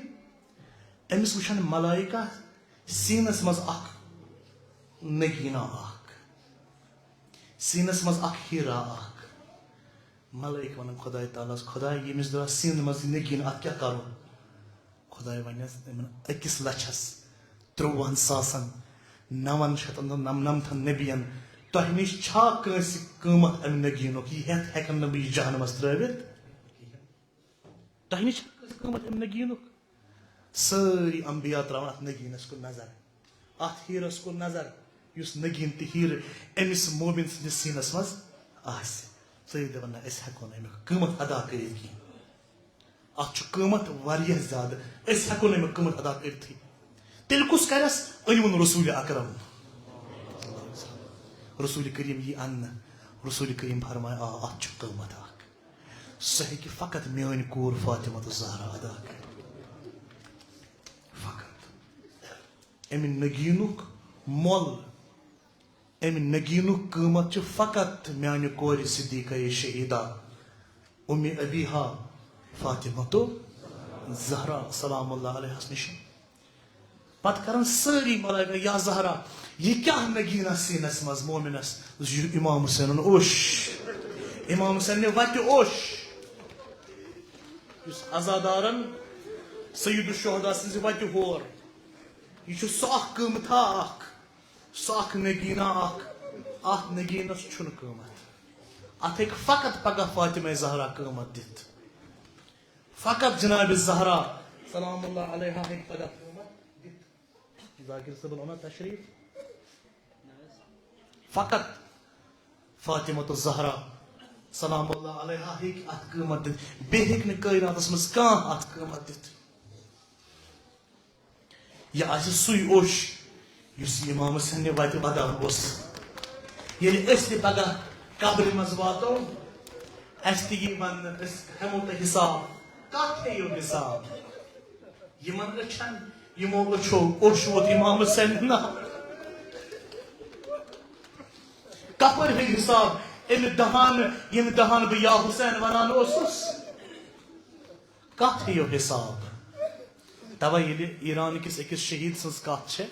أمِس وٕچھَن ملائکہ سیٖنَس منٛز اَکھ نگیٖنہ اَکھ، سیٖنَس منٛز اَکھ ہیٖرا اَکھ۔ ملائکہ وَنَن خۄداے تعالیٰ ہَس، "خۄداے، ییٚمِس درٛاو سیٖنہٕ منٛز یہِ نگیٖنہ، اَتھ کیٛاہ کَرو؟" خۄداے وَنٮ۪س یِمَن أکِس لَچھَس ترٛۆوُہَن ساسَن نَوَن شَتَن تہٕ نَمنَمتھَن نبیَن، "تۄہہِ نِش چھا کٲنٛسہِ قۭمَتھ اَمہِ نگیٖنُک؟ یہِ ہٮ۪تھ ہٮ۪کَن نہٕ بہٕ یہِ جہنمَس ترٛٲوِتھ؟ تۄہہِ نِش چھا کٲنٛسہِ قۭمَتھ اَمہِ نگیٖنُک؟" سٲری انبیاء ترٛاوَن اَتھ نگیٖنَس کُن نظر، اَتھ ہیٖرَس کُن نظر، یُس نگیٖن تہٕ ہیٖرٕ أمِس مومِن سٕنٛدِس سیٖنَس منٛز آسہِ۔ سٲری دَپَن، "نہ، أسۍ ہٮ۪کو نہٕ اَمیُک قۭمَتھ ادا کٔرِتھ کینٛہہ۔ اَتھ چھُ قۭمَتھ واریاہ زیادٕ، أسۍ ہٮ۪کو نہٕ اَمیُک قۭمَتھ ادا کٔرِتھٕے۔" تیٚلہِ کُس کَرٮ۪س؟ أنِوُن رسول اکرم۔ رسول کریم یی اَننہٕ، رسول کریم فرمایہِ، "آ، اَتھ چھُ قۭمَتھ اَکھ، سُہ ہیٚکہِ فقط میٛٲنۍ کوٗر فاطمہ الزہرا ادا کٔرِتھ۔" فقط۔ اَمہِ نگیٖنُک مۄل، اَمہِ نگیٖنُک قۭمَتھ چھُ فقط میٛانہِ کورِ صدیقہ شہیدہ اُمِ ابیہا فاطمہ الزہرا سلام اللہ علیہَس نِش۔ پتہٕ کرن سٲری ملائکہ، "یا زہرا، یہِ کیٛاہ نگیٖنہ سیٖنس منٛز مومنس؟" یہِ چھُ امام حسینُن اوٚش۔ امام حسین نہِ وتہِ اوٚش، یُس عزادارن سید الشہداء سٕنٛزِ وتہِ ہور۔ یہِ چھُ سُہ اکھ قۭمتھا اکھ، سُہ اکھ نگیٖنہ اکھ۔ اتھ نگیٖنس چھُنہٕ قۭمتھ۔ اتھ ہیٚکہِ فقط پگاہ فاطمہ زہرا قۭمتھ دِتھ۔ فقط جناب زہرا سلام اللہ علیہا ہیٚکہِ پگاہ قۭمتھ دِتھ۔ ذاکر صٲبن اوٚنا تشریف۔ فقط فاطمہ الزہرا سلام اللہ علیہا ہیٚکہِ اتھ قۭمتھ دِتھ، بیٚیہِ ہیٚکہِ نہٕ کائناتس منٛز کانٛہہ اتھ قۭمتھ دِتھ۔ یہِ آسہِ سُے اوٚش، یُس امام حسین نہِ وتہِ ودان اوس۔ ییٚلہِ أسۍ تہِ پگاہ قبرِ منٛز واتو، اسہِ تہِ یی وننہٕ، أسۍ ہٮ۪مو تۄہہِ حساب۔ کتھ ہیٚیِو حساب؟ یِمن أچھن، یِمو أچھو اوٚش ووت امام حسین ناو۔ کپٲرۍ ہیٚیہِ حساب؟ امہِ دہان، ییٚمہِ دہان بہٕ یا حسین ونان اوسُس۔ کتھ ہیٚیو حساب؟ توے ییٚلہِ ایران کِس أکِس شہیٖد سٕنٛز کتھ چھےٚ،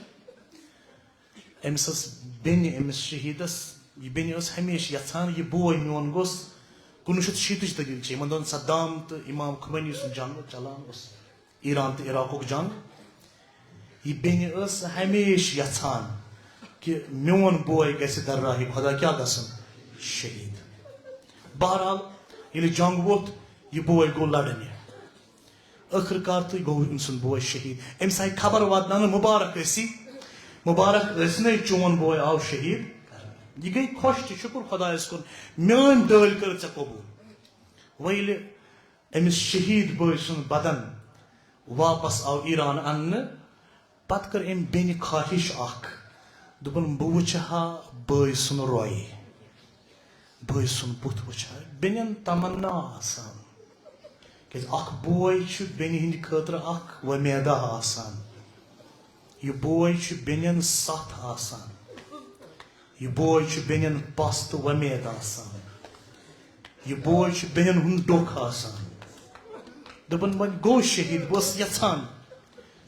أمِس ٲس بیٚنہِ، أمِس شہیٖدس، یہِ بیٚنہِ ٲس ہمیشہِ یژھان، یہِ بوے میون گوٚژھ، کُنوُہ شیٚتھ شیٖتٕچ دٔلیٖل چھِ، یِمن دۄہن صدام تہٕ امام خمینی سُنٛد جنگ چلان اوس، ایران تہٕ عراقُک جنگ۔ یہِ بیٚنہِ ٲس ہمیشہِ یژھان کہِ میون بوے گژھِ درراہہِ خۄدا کیٛاہ گژھُن؟ شہیٖد۔ بہرحال، ییٚلہِ جنگ ووٚتھ، یہِ بوے گوٚو لڑنہِ۔ ٲخٕر کار تہٕ گوٚو أمۍ سُنٛد بوے شہیٖد۔ أمِس آیہِ خبر واتناونہٕ، "مُبارک ٲسی، مُبارک ٲسِنے، چون بوے آو شہیٖد کرنہٕ۔" یہِ گٔے خۄش تہِ، شُکُر خۄدایَس کُن، میٲنۍ دٲلۍ کٔر ژےٚ قبوٗل۔ وۄنۍ ییٚلہِ أمِس شہیٖد بٲے سُنٛد بدن واپس آو ایران اننہٕ، پتہٕ کٔر أمۍ بیٚنہِ خواہش اکھ، دوٚپُن، "بہٕ وٕچھِ ہا بٲے سُنٛد روے، بٲے سُنٛد بُتھ وٕچھِ ہا۔" بیٚنٮ۪ن تمنا آسان، کیٛازِ اکھ بوے چھُ بیٚنہِ ہٕنٛدِ خٲطرٕ اکھ وۄمیدہ آسان۔ یہِ بوے چھُ بیٚنٮ۪ن سَتھ آسان۔ یہِ بوے چھُ بیٚنٮ۪ن پَس تہٕ وۄمید آسان۔ یہِ بوے چھُ بیٚنٮ۪ن ہُنٛد ڈوٚکھ آسان۔ دوٚپُن، وۄنۍ گوٚو شہیٖد، بہٕ اوسُس یَژھان،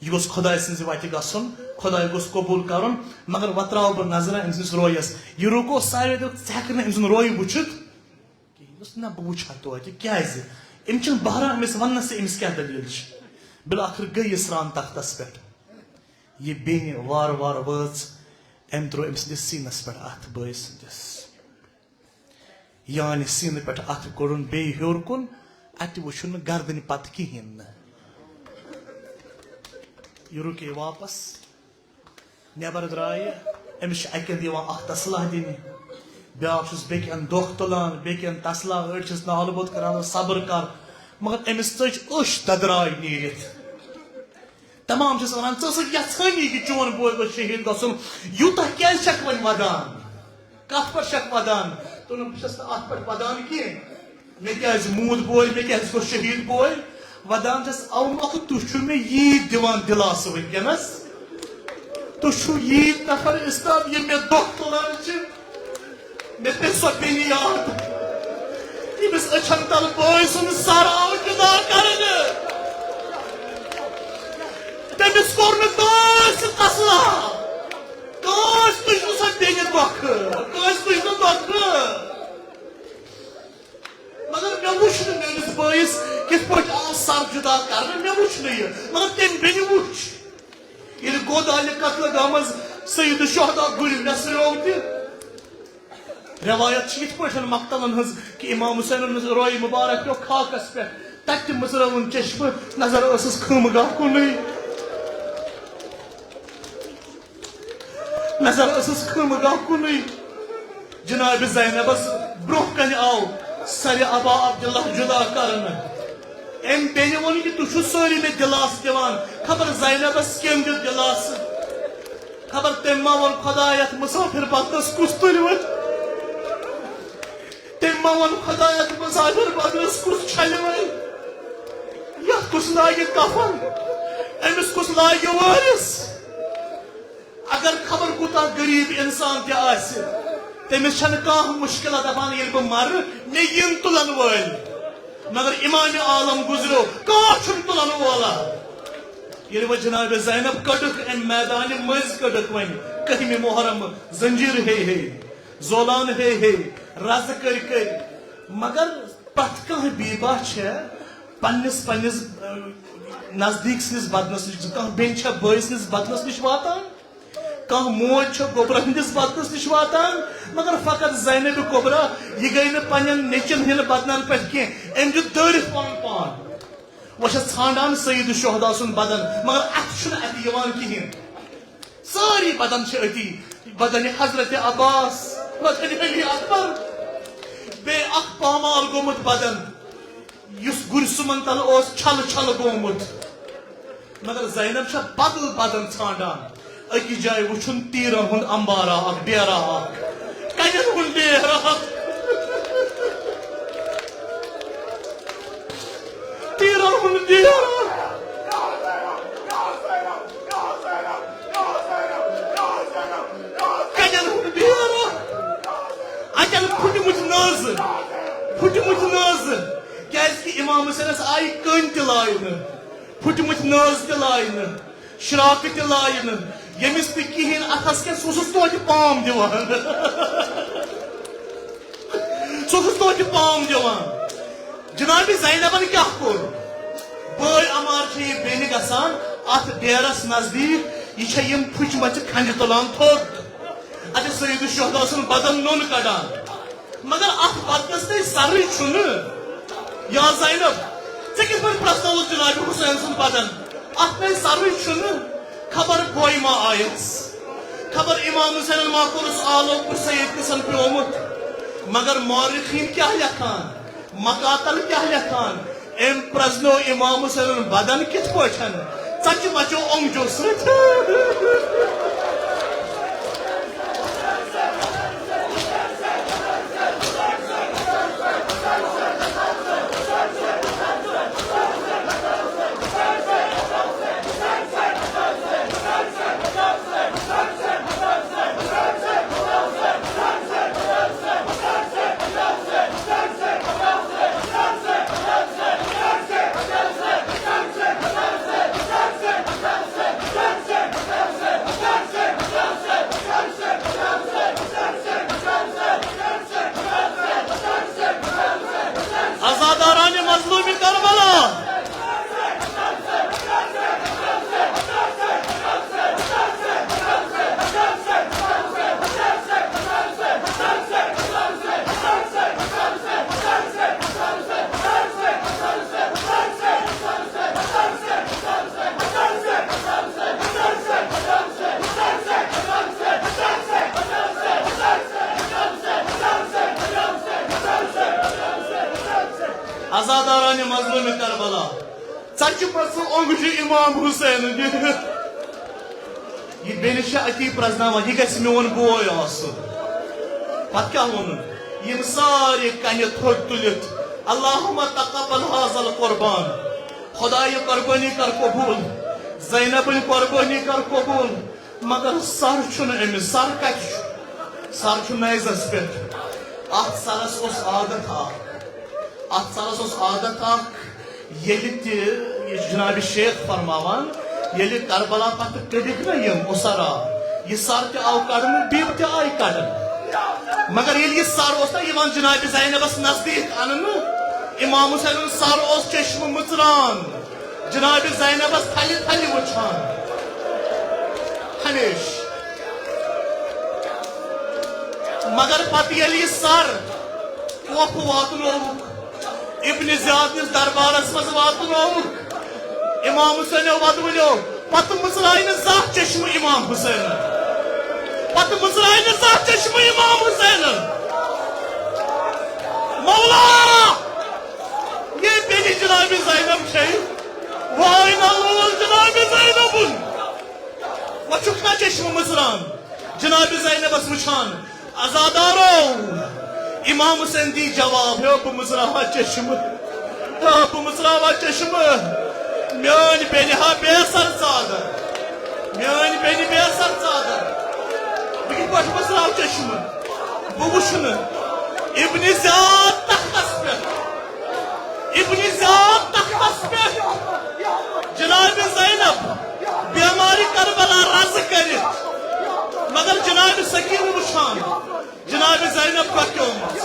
یہِ گوٚژھ خۄداے سٕنٛزِ وَتہِ گژھُن، خۄداے گوٚژھ قبوٗل کَرُن، مگر وۄنۍ ترٛاوٕ بہٕ نظرہ أمۍ سٕنٛدِس رویَس۔ یہِ رُکو ساروِیو، دوٚپ، "ژٕ ہٮ۪کَکھ نہٕ أمۍ سُنٛد رویہِ وٕچھِتھ؟" کہِ یہِ اوس، نہ، بہٕ وٕچھِ ہا توتہِ، کیٛازِ؟ أمۍ چھِنہٕ بہران أمِس وَننَس تہِ أمِس کیٛاہ دٔلیٖل چھِ۔ بالآخر گٔے یہِ سرٛان تختَس پٮ۪ٹھ۔ یہِ بیٚنہِ وارٕ وارٕ وٲژ، أمۍ ترٛوو أمۍ سٕنٛدِس سیٖنَس پٮ۪ٹھ اَتھٕ، بٲے سٕنٛدِس۔ یعنی سیٖنہٕ پٮ۪ٹھ اَتھٕ کوٚڑُن بیٚیہِ ہیوٚر کُن، اَتہِ وٕچھُن نہٕ گردنہِ پَتہٕ کِہیٖنۍ نہٕ۔ یہِ رُکے واپَس۔ نٮ۪بر درٛایہِ، أمِس چھِ اَکہِ اَندٕ یِوان اَکھ تسلا دِنہِ، بیٛاکھ چھُس بیٚکہِ اَندٕ دۄکھ تُلان، بیٚکہِ اَندٕ تسلا، أڑۍ چھِس نالہٕ بوٚد کران، "صبر کر"، مگر أمِس ژٔج أچھ ددراے نیٖرِتھ۔ تمام چھِس وَنان، "ژٕ ٲسٕکھ یَژھٲنی کہِ چون بوے گوٚژھ شہیٖد گژھُن، یوٗتاہ کیٛازِ چھَکھ وۄنۍ وَدان؟ کَتھ پٮ۪ٹھ چھَکھ وَدان؟" دوٚپُن، "بہٕ چھَس نہٕ اَتھ پٮ۪ٹھ وَدان کینٛہہ۔" مےٚ کیٛازِ موٗد بوے، مےٚ کیٛازِ گوٚو شہیٖد بوے؟ ودان چھَس اَوٕ مۄکھٕ، تُہۍ چھِو مےٚ ییٖتۍ دِوان دِلاسہٕ وٕنکیٚنَس۔ تُہۍ چھِو ییٖتۍ نفر اِسلام یِم مےٚ دۄہ تُلان چھِ۔ مےٚ پیٚیہِ سۄ بیٚنہِ یاد، ییٚمِس أچھَن تَل بٲے سُنٛد سَر آو جُدا کرنہٕ۔ تٔمِس کوٚر نہٕ کٲنٛسہِ تسلا، کٲنٛسہِ تُج نہٕ سۄ بیٚنہِ دۄکھٕ، کٲنٛسہِ تُج نہٕ دۄکھٕ۔ مگر مےٚ وُچھ نہٕ میٲنِس بٲیِس کِتھ پٲٹھۍ آو سر جُدا کرنہٕ، مےٚ وُچھ نہٕ یہِ، مگر تٔمۍ بیٚنہِ وُچھ۔ ییٚلہِ گودالہِ قتلہٕ گاہ منٛز سید الشہدا گُرۍ مےٚ سرٛیو تہِ۔ رٮ۪وایت چھِ یِتھ پٲٹھۍ مقتلن ہٕنٛز کہِ امام حسینن ہٕنٛز روے مُبارک پیوٚو خاکس پٮ۪ٹھ، تتہِ تہِ مٕژرٲوٕن چشمہٕ، نظر ٲسٕس خٲمہٕ گاہ کُنُے۔ نظر ٲسٕس خٲمہٕ گاہ کُنُے۔ جناب زینبس برونٛہہ کنہِ آو سرِ ابا عبداللہ جدا کرنہٕ۔ أمۍ بیٚنہِ ووٚن کہِ تُہۍ چھِو سٲری مےٚ دِلاسہٕ دِوان، خبر زینبس کٔمۍ دیُت دِلاسہٕ؟ خبر تٔمۍ ما ووٚن خۄداے یتھ مسافر بدنس کُس تُلہِ وۄنۍ؟ تٔمۍ ما ووٚن خۄدایا، تہٕ مسافر بدنس کُس چھلہِ وۄنۍ؟ یتھ کُس لاگہِ کفن؟ أمِس کُس لاگہِ وٲرِث؟ اگر خبر کوٗتاہ غریب انسان تہِ آسہِ، تٔمِس چھنہٕ کانٛہہ مُشکلہ دپان، ییٚلہِ بہٕ مرٕ، مےٚ یِن تُلن وٲلۍ۔ مگر امام عالم گُزریو، کانٛہہ چھُنہٕ تُلن وولا۔ ییٚلہِ وۄنۍ جناب زینب کٔڈٕکھ امہِ میدانہِ مٔنٛزۍ، کٔڈٕکھ وۄنۍ کٔہمہِ محرم زنجیٖر ہے ہے۔ زولان ہے ہے، رز کٔرۍ کٔرۍ۔ مگر پرٛٮ۪تھ کانٛہہ بیبہ چھےٚ پننِس، پننِس، اہ، نزدیٖک سٕنٛدِس بدنس نِش، کانٛہہ بیٚنہِ چھےٚ بٲے سٕنٛدِس بدنس نِش واتان، کانٛہہ موج چھےٚ گوٚبرٕ ہٕنٛدِس بدنس نِش واتان، مگر فقط زینب کبریٰ، یہِ گٔے نہٕ پننٮ۪ن نیٚچوٮ۪ن ہٕنٛدٮ۪ن بدنن پٮ۪ٹھ کینٛہہ، أمۍ دیُت دٲرِتھ پنُن پان۔ وۄنۍ چھےٚ ژھانڈان سید الشہدا سُنٛد بدن، مگر اتھِ چھُنہٕ اتہِ یِوان کِہیٖنۍ۔ سٲری بدن چھِ أتی، بدنِ حضرت عباس، بدنِ علی اکبر، بیٚیہِ اکھ پامال گوٚمُت بدن، یُس گُرۍ سُمن تل اوس چھلہٕ چھلہٕ گوٚمُت۔ مگر زینب چھےٚ بدل بدن ژھانڈان، أکِس جایہِ وُچھُن تیٖرن ہُنٛد امبارا اکھ، ڈیرا اکھ، کنٮ۪ن ہُنٛد ڈیرا اکھ۔ تیٖرن ہُنٛد ڈیرا۔ کنٮ۪ن ہُنٛد ڈیرا۔ اَتٮ۪ن پھُٹمٕتۍ نٲزٕ، پھُٹمٕتۍ نٲزٕ۔ کیٛازِ کہِ امام حسینس آیہِ کٔنۍ تہِ لاینہٕ، پھُٹمٕتۍ نٲزٕ تہِ لاینہٕ، شراکہٕ تہِ لاینہٕ۔ ییٚمِس نہٕ کِہیٖنۍ اَتھس کینٛہہ، سُہ اوسُس توتہِ پام دِوان۔ سُہ اوسُس توتہِ پام دِوان۔ جناب زینبن کیٛاہ کوٚر؟ بٲے عمار چھےٚ یہِ بیٚنہِ گژھان اَتھ ڈیرس نزدیٖک، یہِ چھےٚ یِم پھُچمژٕ کھنجہِ تُلان تھوٚد۔ اَتہِ سید الشہدا سُنٛد بدن نوٚن کڑان۔ مگر اَتھ بدنس نے سرٕے چھُنہٕ۔ یا زینب، ژےٚ کِتھ پٲٹھۍ پرٛزنووُتھ جناب حسین سُنٛد بدن؟ اَتھ نے سرٕے چھُنہٕ۔ خبر بوے ما آیس؟ خبر امام حسینن ما کوٚرُس آلو کُس سید قسم پیومُت؟ مگر مورخین کیٛاہ لیکھان؟ مقاتل کیٛاہ لیکھان؟ أمۍ پرٛزنوو امام حسینُن بدن کِتھ پٲٹھۍ؟ ژچہِ مچو اونٛگجو سۭتۍ۔ عزاداران مظلوم کربلا۔ عزاداران مظلوم کربلا۔ ژچہِ مژٕ اونٛگجہِ امام حسین۔ یہِ بیٚنہِ چھےٚ أتی پرٛزناوان، یہِ گژھِ میون بوے آسُن۔ پتہٕ کیٛاہ ووٚنُن؟ یِم سارے کنہِ تھوٚد تُلِتھ اللہم تقبل هذا القربان۔ خدا، یہِ قربٲنی کر قبوٗل، زینبٕنۍ قربٲنی کر قبوٗل۔ مگر سر چھُنہٕ أمِس، سر کتہِ چھُ؟ سر چھُ نیزس پٮ۪ٹھ۔ اتھ سرس اوس عادت اکھ، اتھ سرس اوس عادت اکھ، ییٚلہِ تہِ، یہِ چھُ جناب شیخ فرماوان، ییٚلہِ کربلا پتہٕ کٔڈِکھ نہ یِم اُسرا، یہِ سر تہِ آو کڑنہٕ، بیٚیہِ تہِ آیہِ کڑنہٕ۔ مگر ییٚلہِ یہِ سر اوس نہ یِوان جناب زینبس نزدیٖک اننہٕ، امام حسینُن سر اوس چشمہٕ مٕژران، جناب زینبس تھلہِ تھلہِ وٕچھان ہمیشہٕ۔ مگر پتہٕ ییٚلہِ یہِ سر کوفہٕ واتنووُکھ، ابن زیاد نِس دربارس منٛز واتنووُکھ، امام حسینو ودوٕنیو، پتہٕ مٕژرایہِ نہٕ زانٛہہ چشمہٕ امام حسینن۔ پتہٕ مٕژرایہِ نہٕ زانٛہہ چشمہٕ امام حسینن۔ مولا، یے بیٚنہِ جناب زینب چھے، وٲے نہ لول جناب زینبُن۔ وۄنۍ چھُکھ نہ چشمہٕ مٕژران جناب زینبس وٕچھان؟ عزادارو، امام حسین دی جواب، ہے، بہٕ مٕژراوہا چشمہٕ، آ، بہٕ مٕژراوہا چشمہٕ، میٲنۍ بیٚنہِ ہا بے سر ژادر، میٲنۍ بیٚنہِ بے سر ژادر، بہٕ کِتھ پٲٹھۍ مٕژراو چشمہٕ؟ بہٕ وٕچھٕ نہٕ۔ ابن زیاد تختس پٮ۪ٹھ، ابن زیاد تختس پٮ۪ٹھ، جناب زینب بیمارِ کربلا رزٕ کٔرِتھ، مگر جناب سکینہٕ وٕچھان، جناب زینب پکیومٕژ۔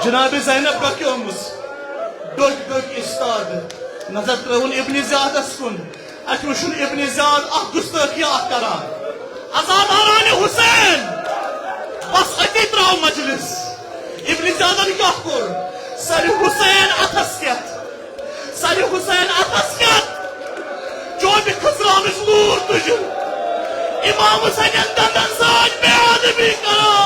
جناب زینب پکیومٕژ۔ ڈوٚکۍ ڈوٚکۍ استاد نظر ترٲوُن ابن زیادس کُن۔ اتہِ وٕچھُن ابن زیاد اکھ گستٲخی اکھ کران۔ عزاداران حسین، بس أتی ترٛاو مجلس۔ ابن زیادن کیٛاہ کوٚر؟ سر حسین اتھس کٮ۪تھ، سر حسین اتھس کٮ۪تھ، چوبہِ کھٔژراونٕچ لوٗر تُجہِ۔ امام حسینن دندن سۭتۍ بے ادبی کران۔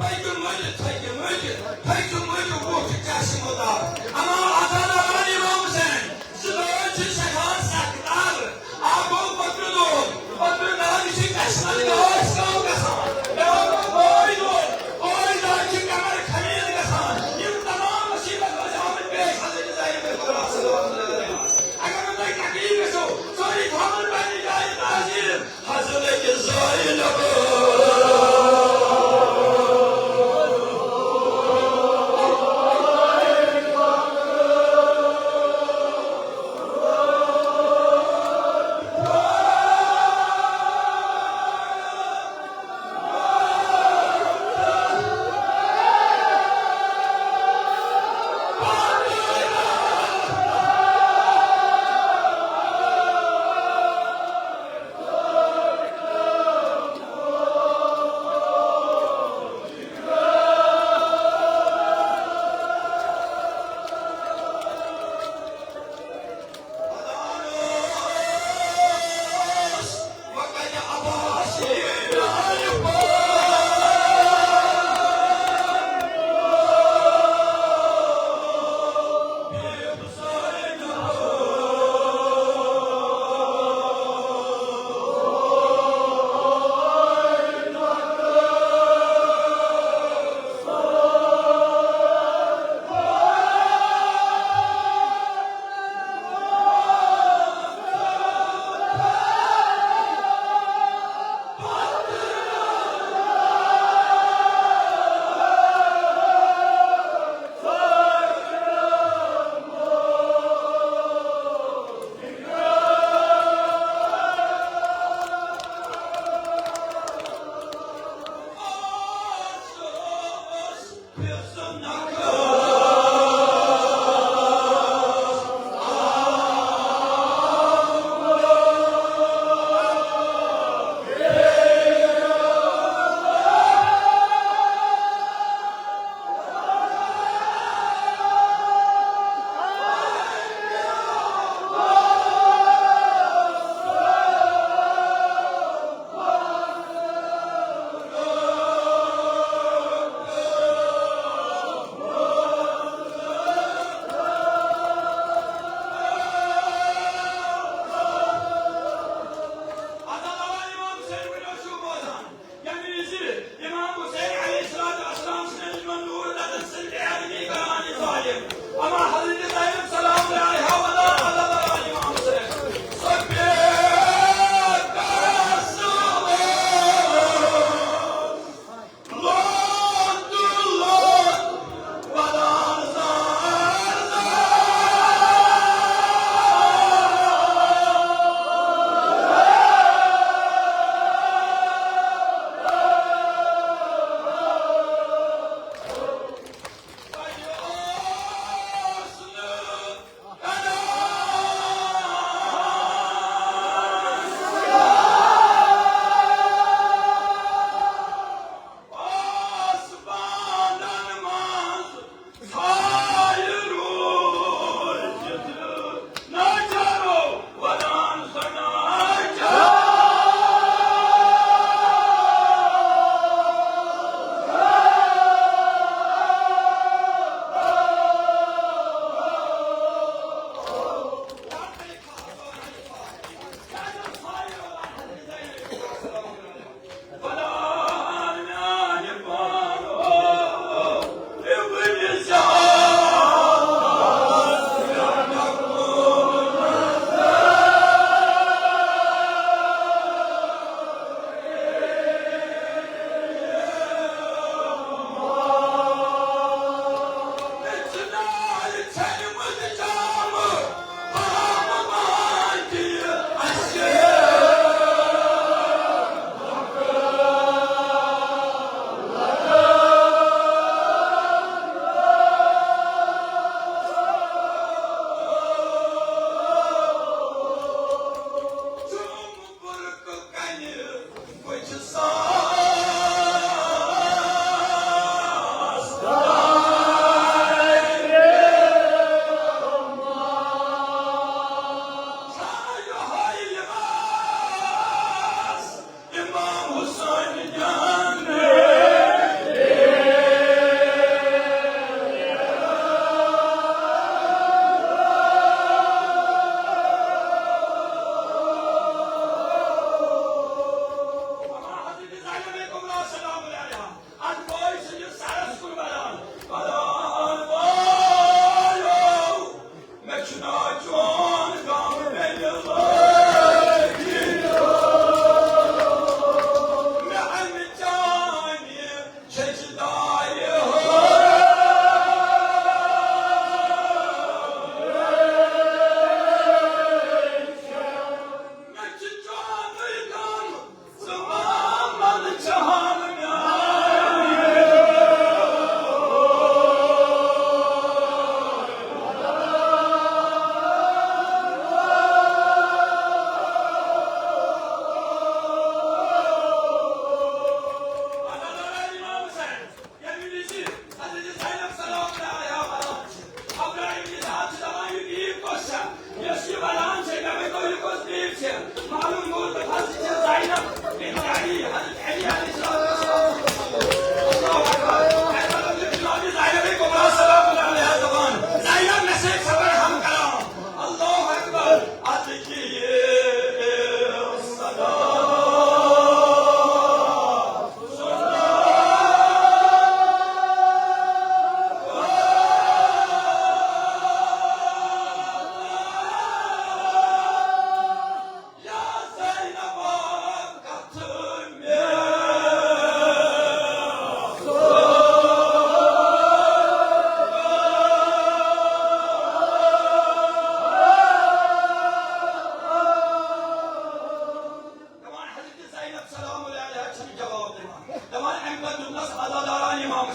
تھٔکِو مٔرِتھ، تھٔکِو مٔرِتھ، تھٔکِو مٔرِتھ، وُچھ چشمہٕ دار۔ اما عطا دار امام حسین، زٕ دٲدۍ چھِ سٮ۪ٹھاہ سخت تار۔ اکھ گوٚو پترٕ دود، پترٕ دود چھِ چشمَن گاش کم گژھان۔ بیٛاکھ گوٚو بوے دود، بوے دود چھِ کمر خمیٖر گژھان۔ یِم تمام مُصیبت ٲسۍ آمٕتۍ پیش حضرت زینب کبریٰ صلی اللہ علیہ وسلم۔ اگر نہٕ تۄہہِ تکلیٖف گژھیو، سٲری تھاوَن پننہِ جایہِ تعظیٖم۔ حضرت زینب۔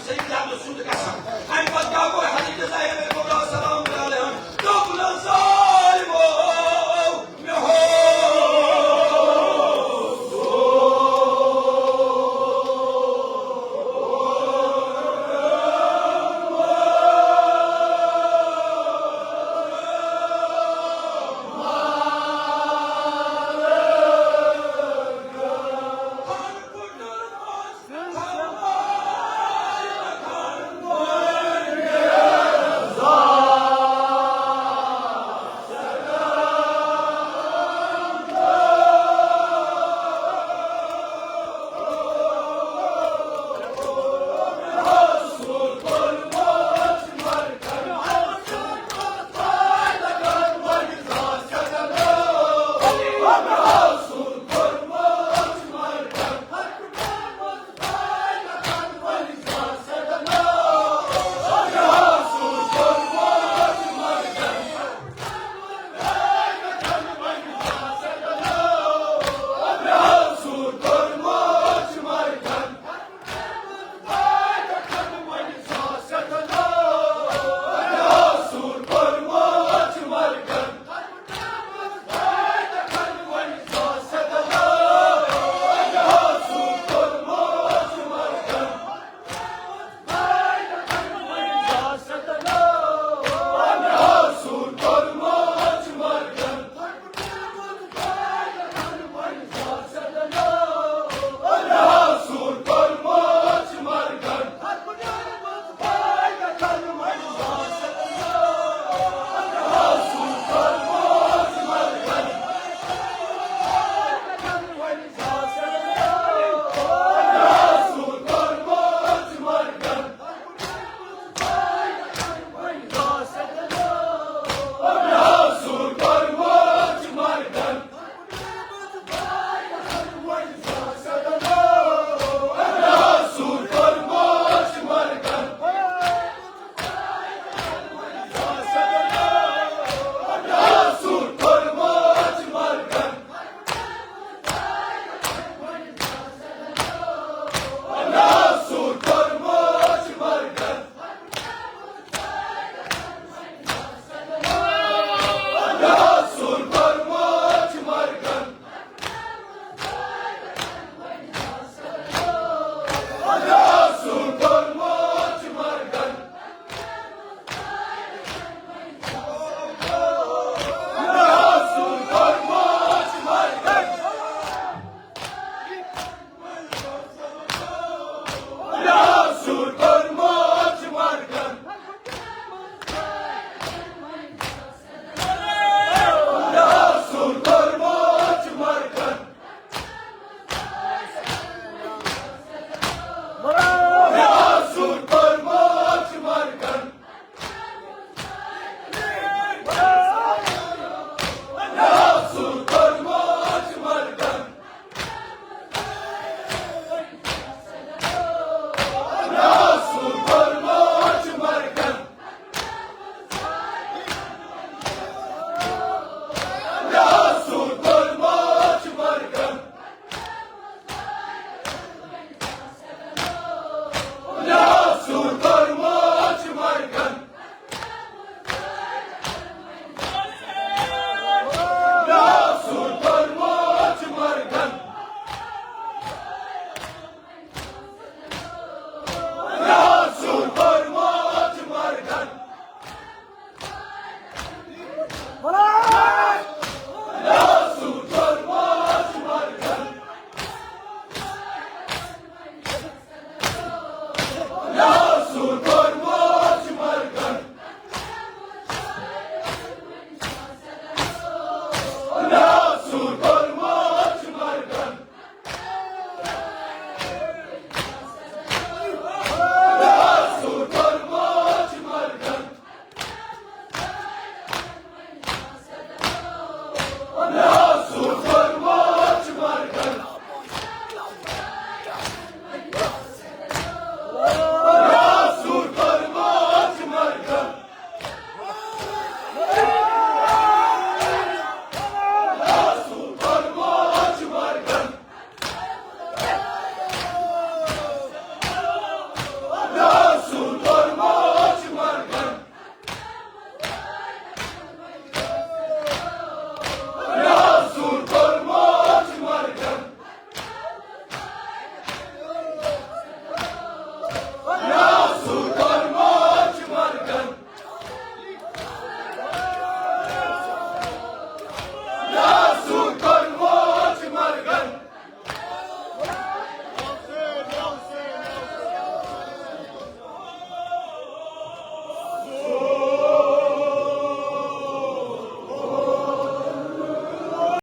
سید احمد سود کا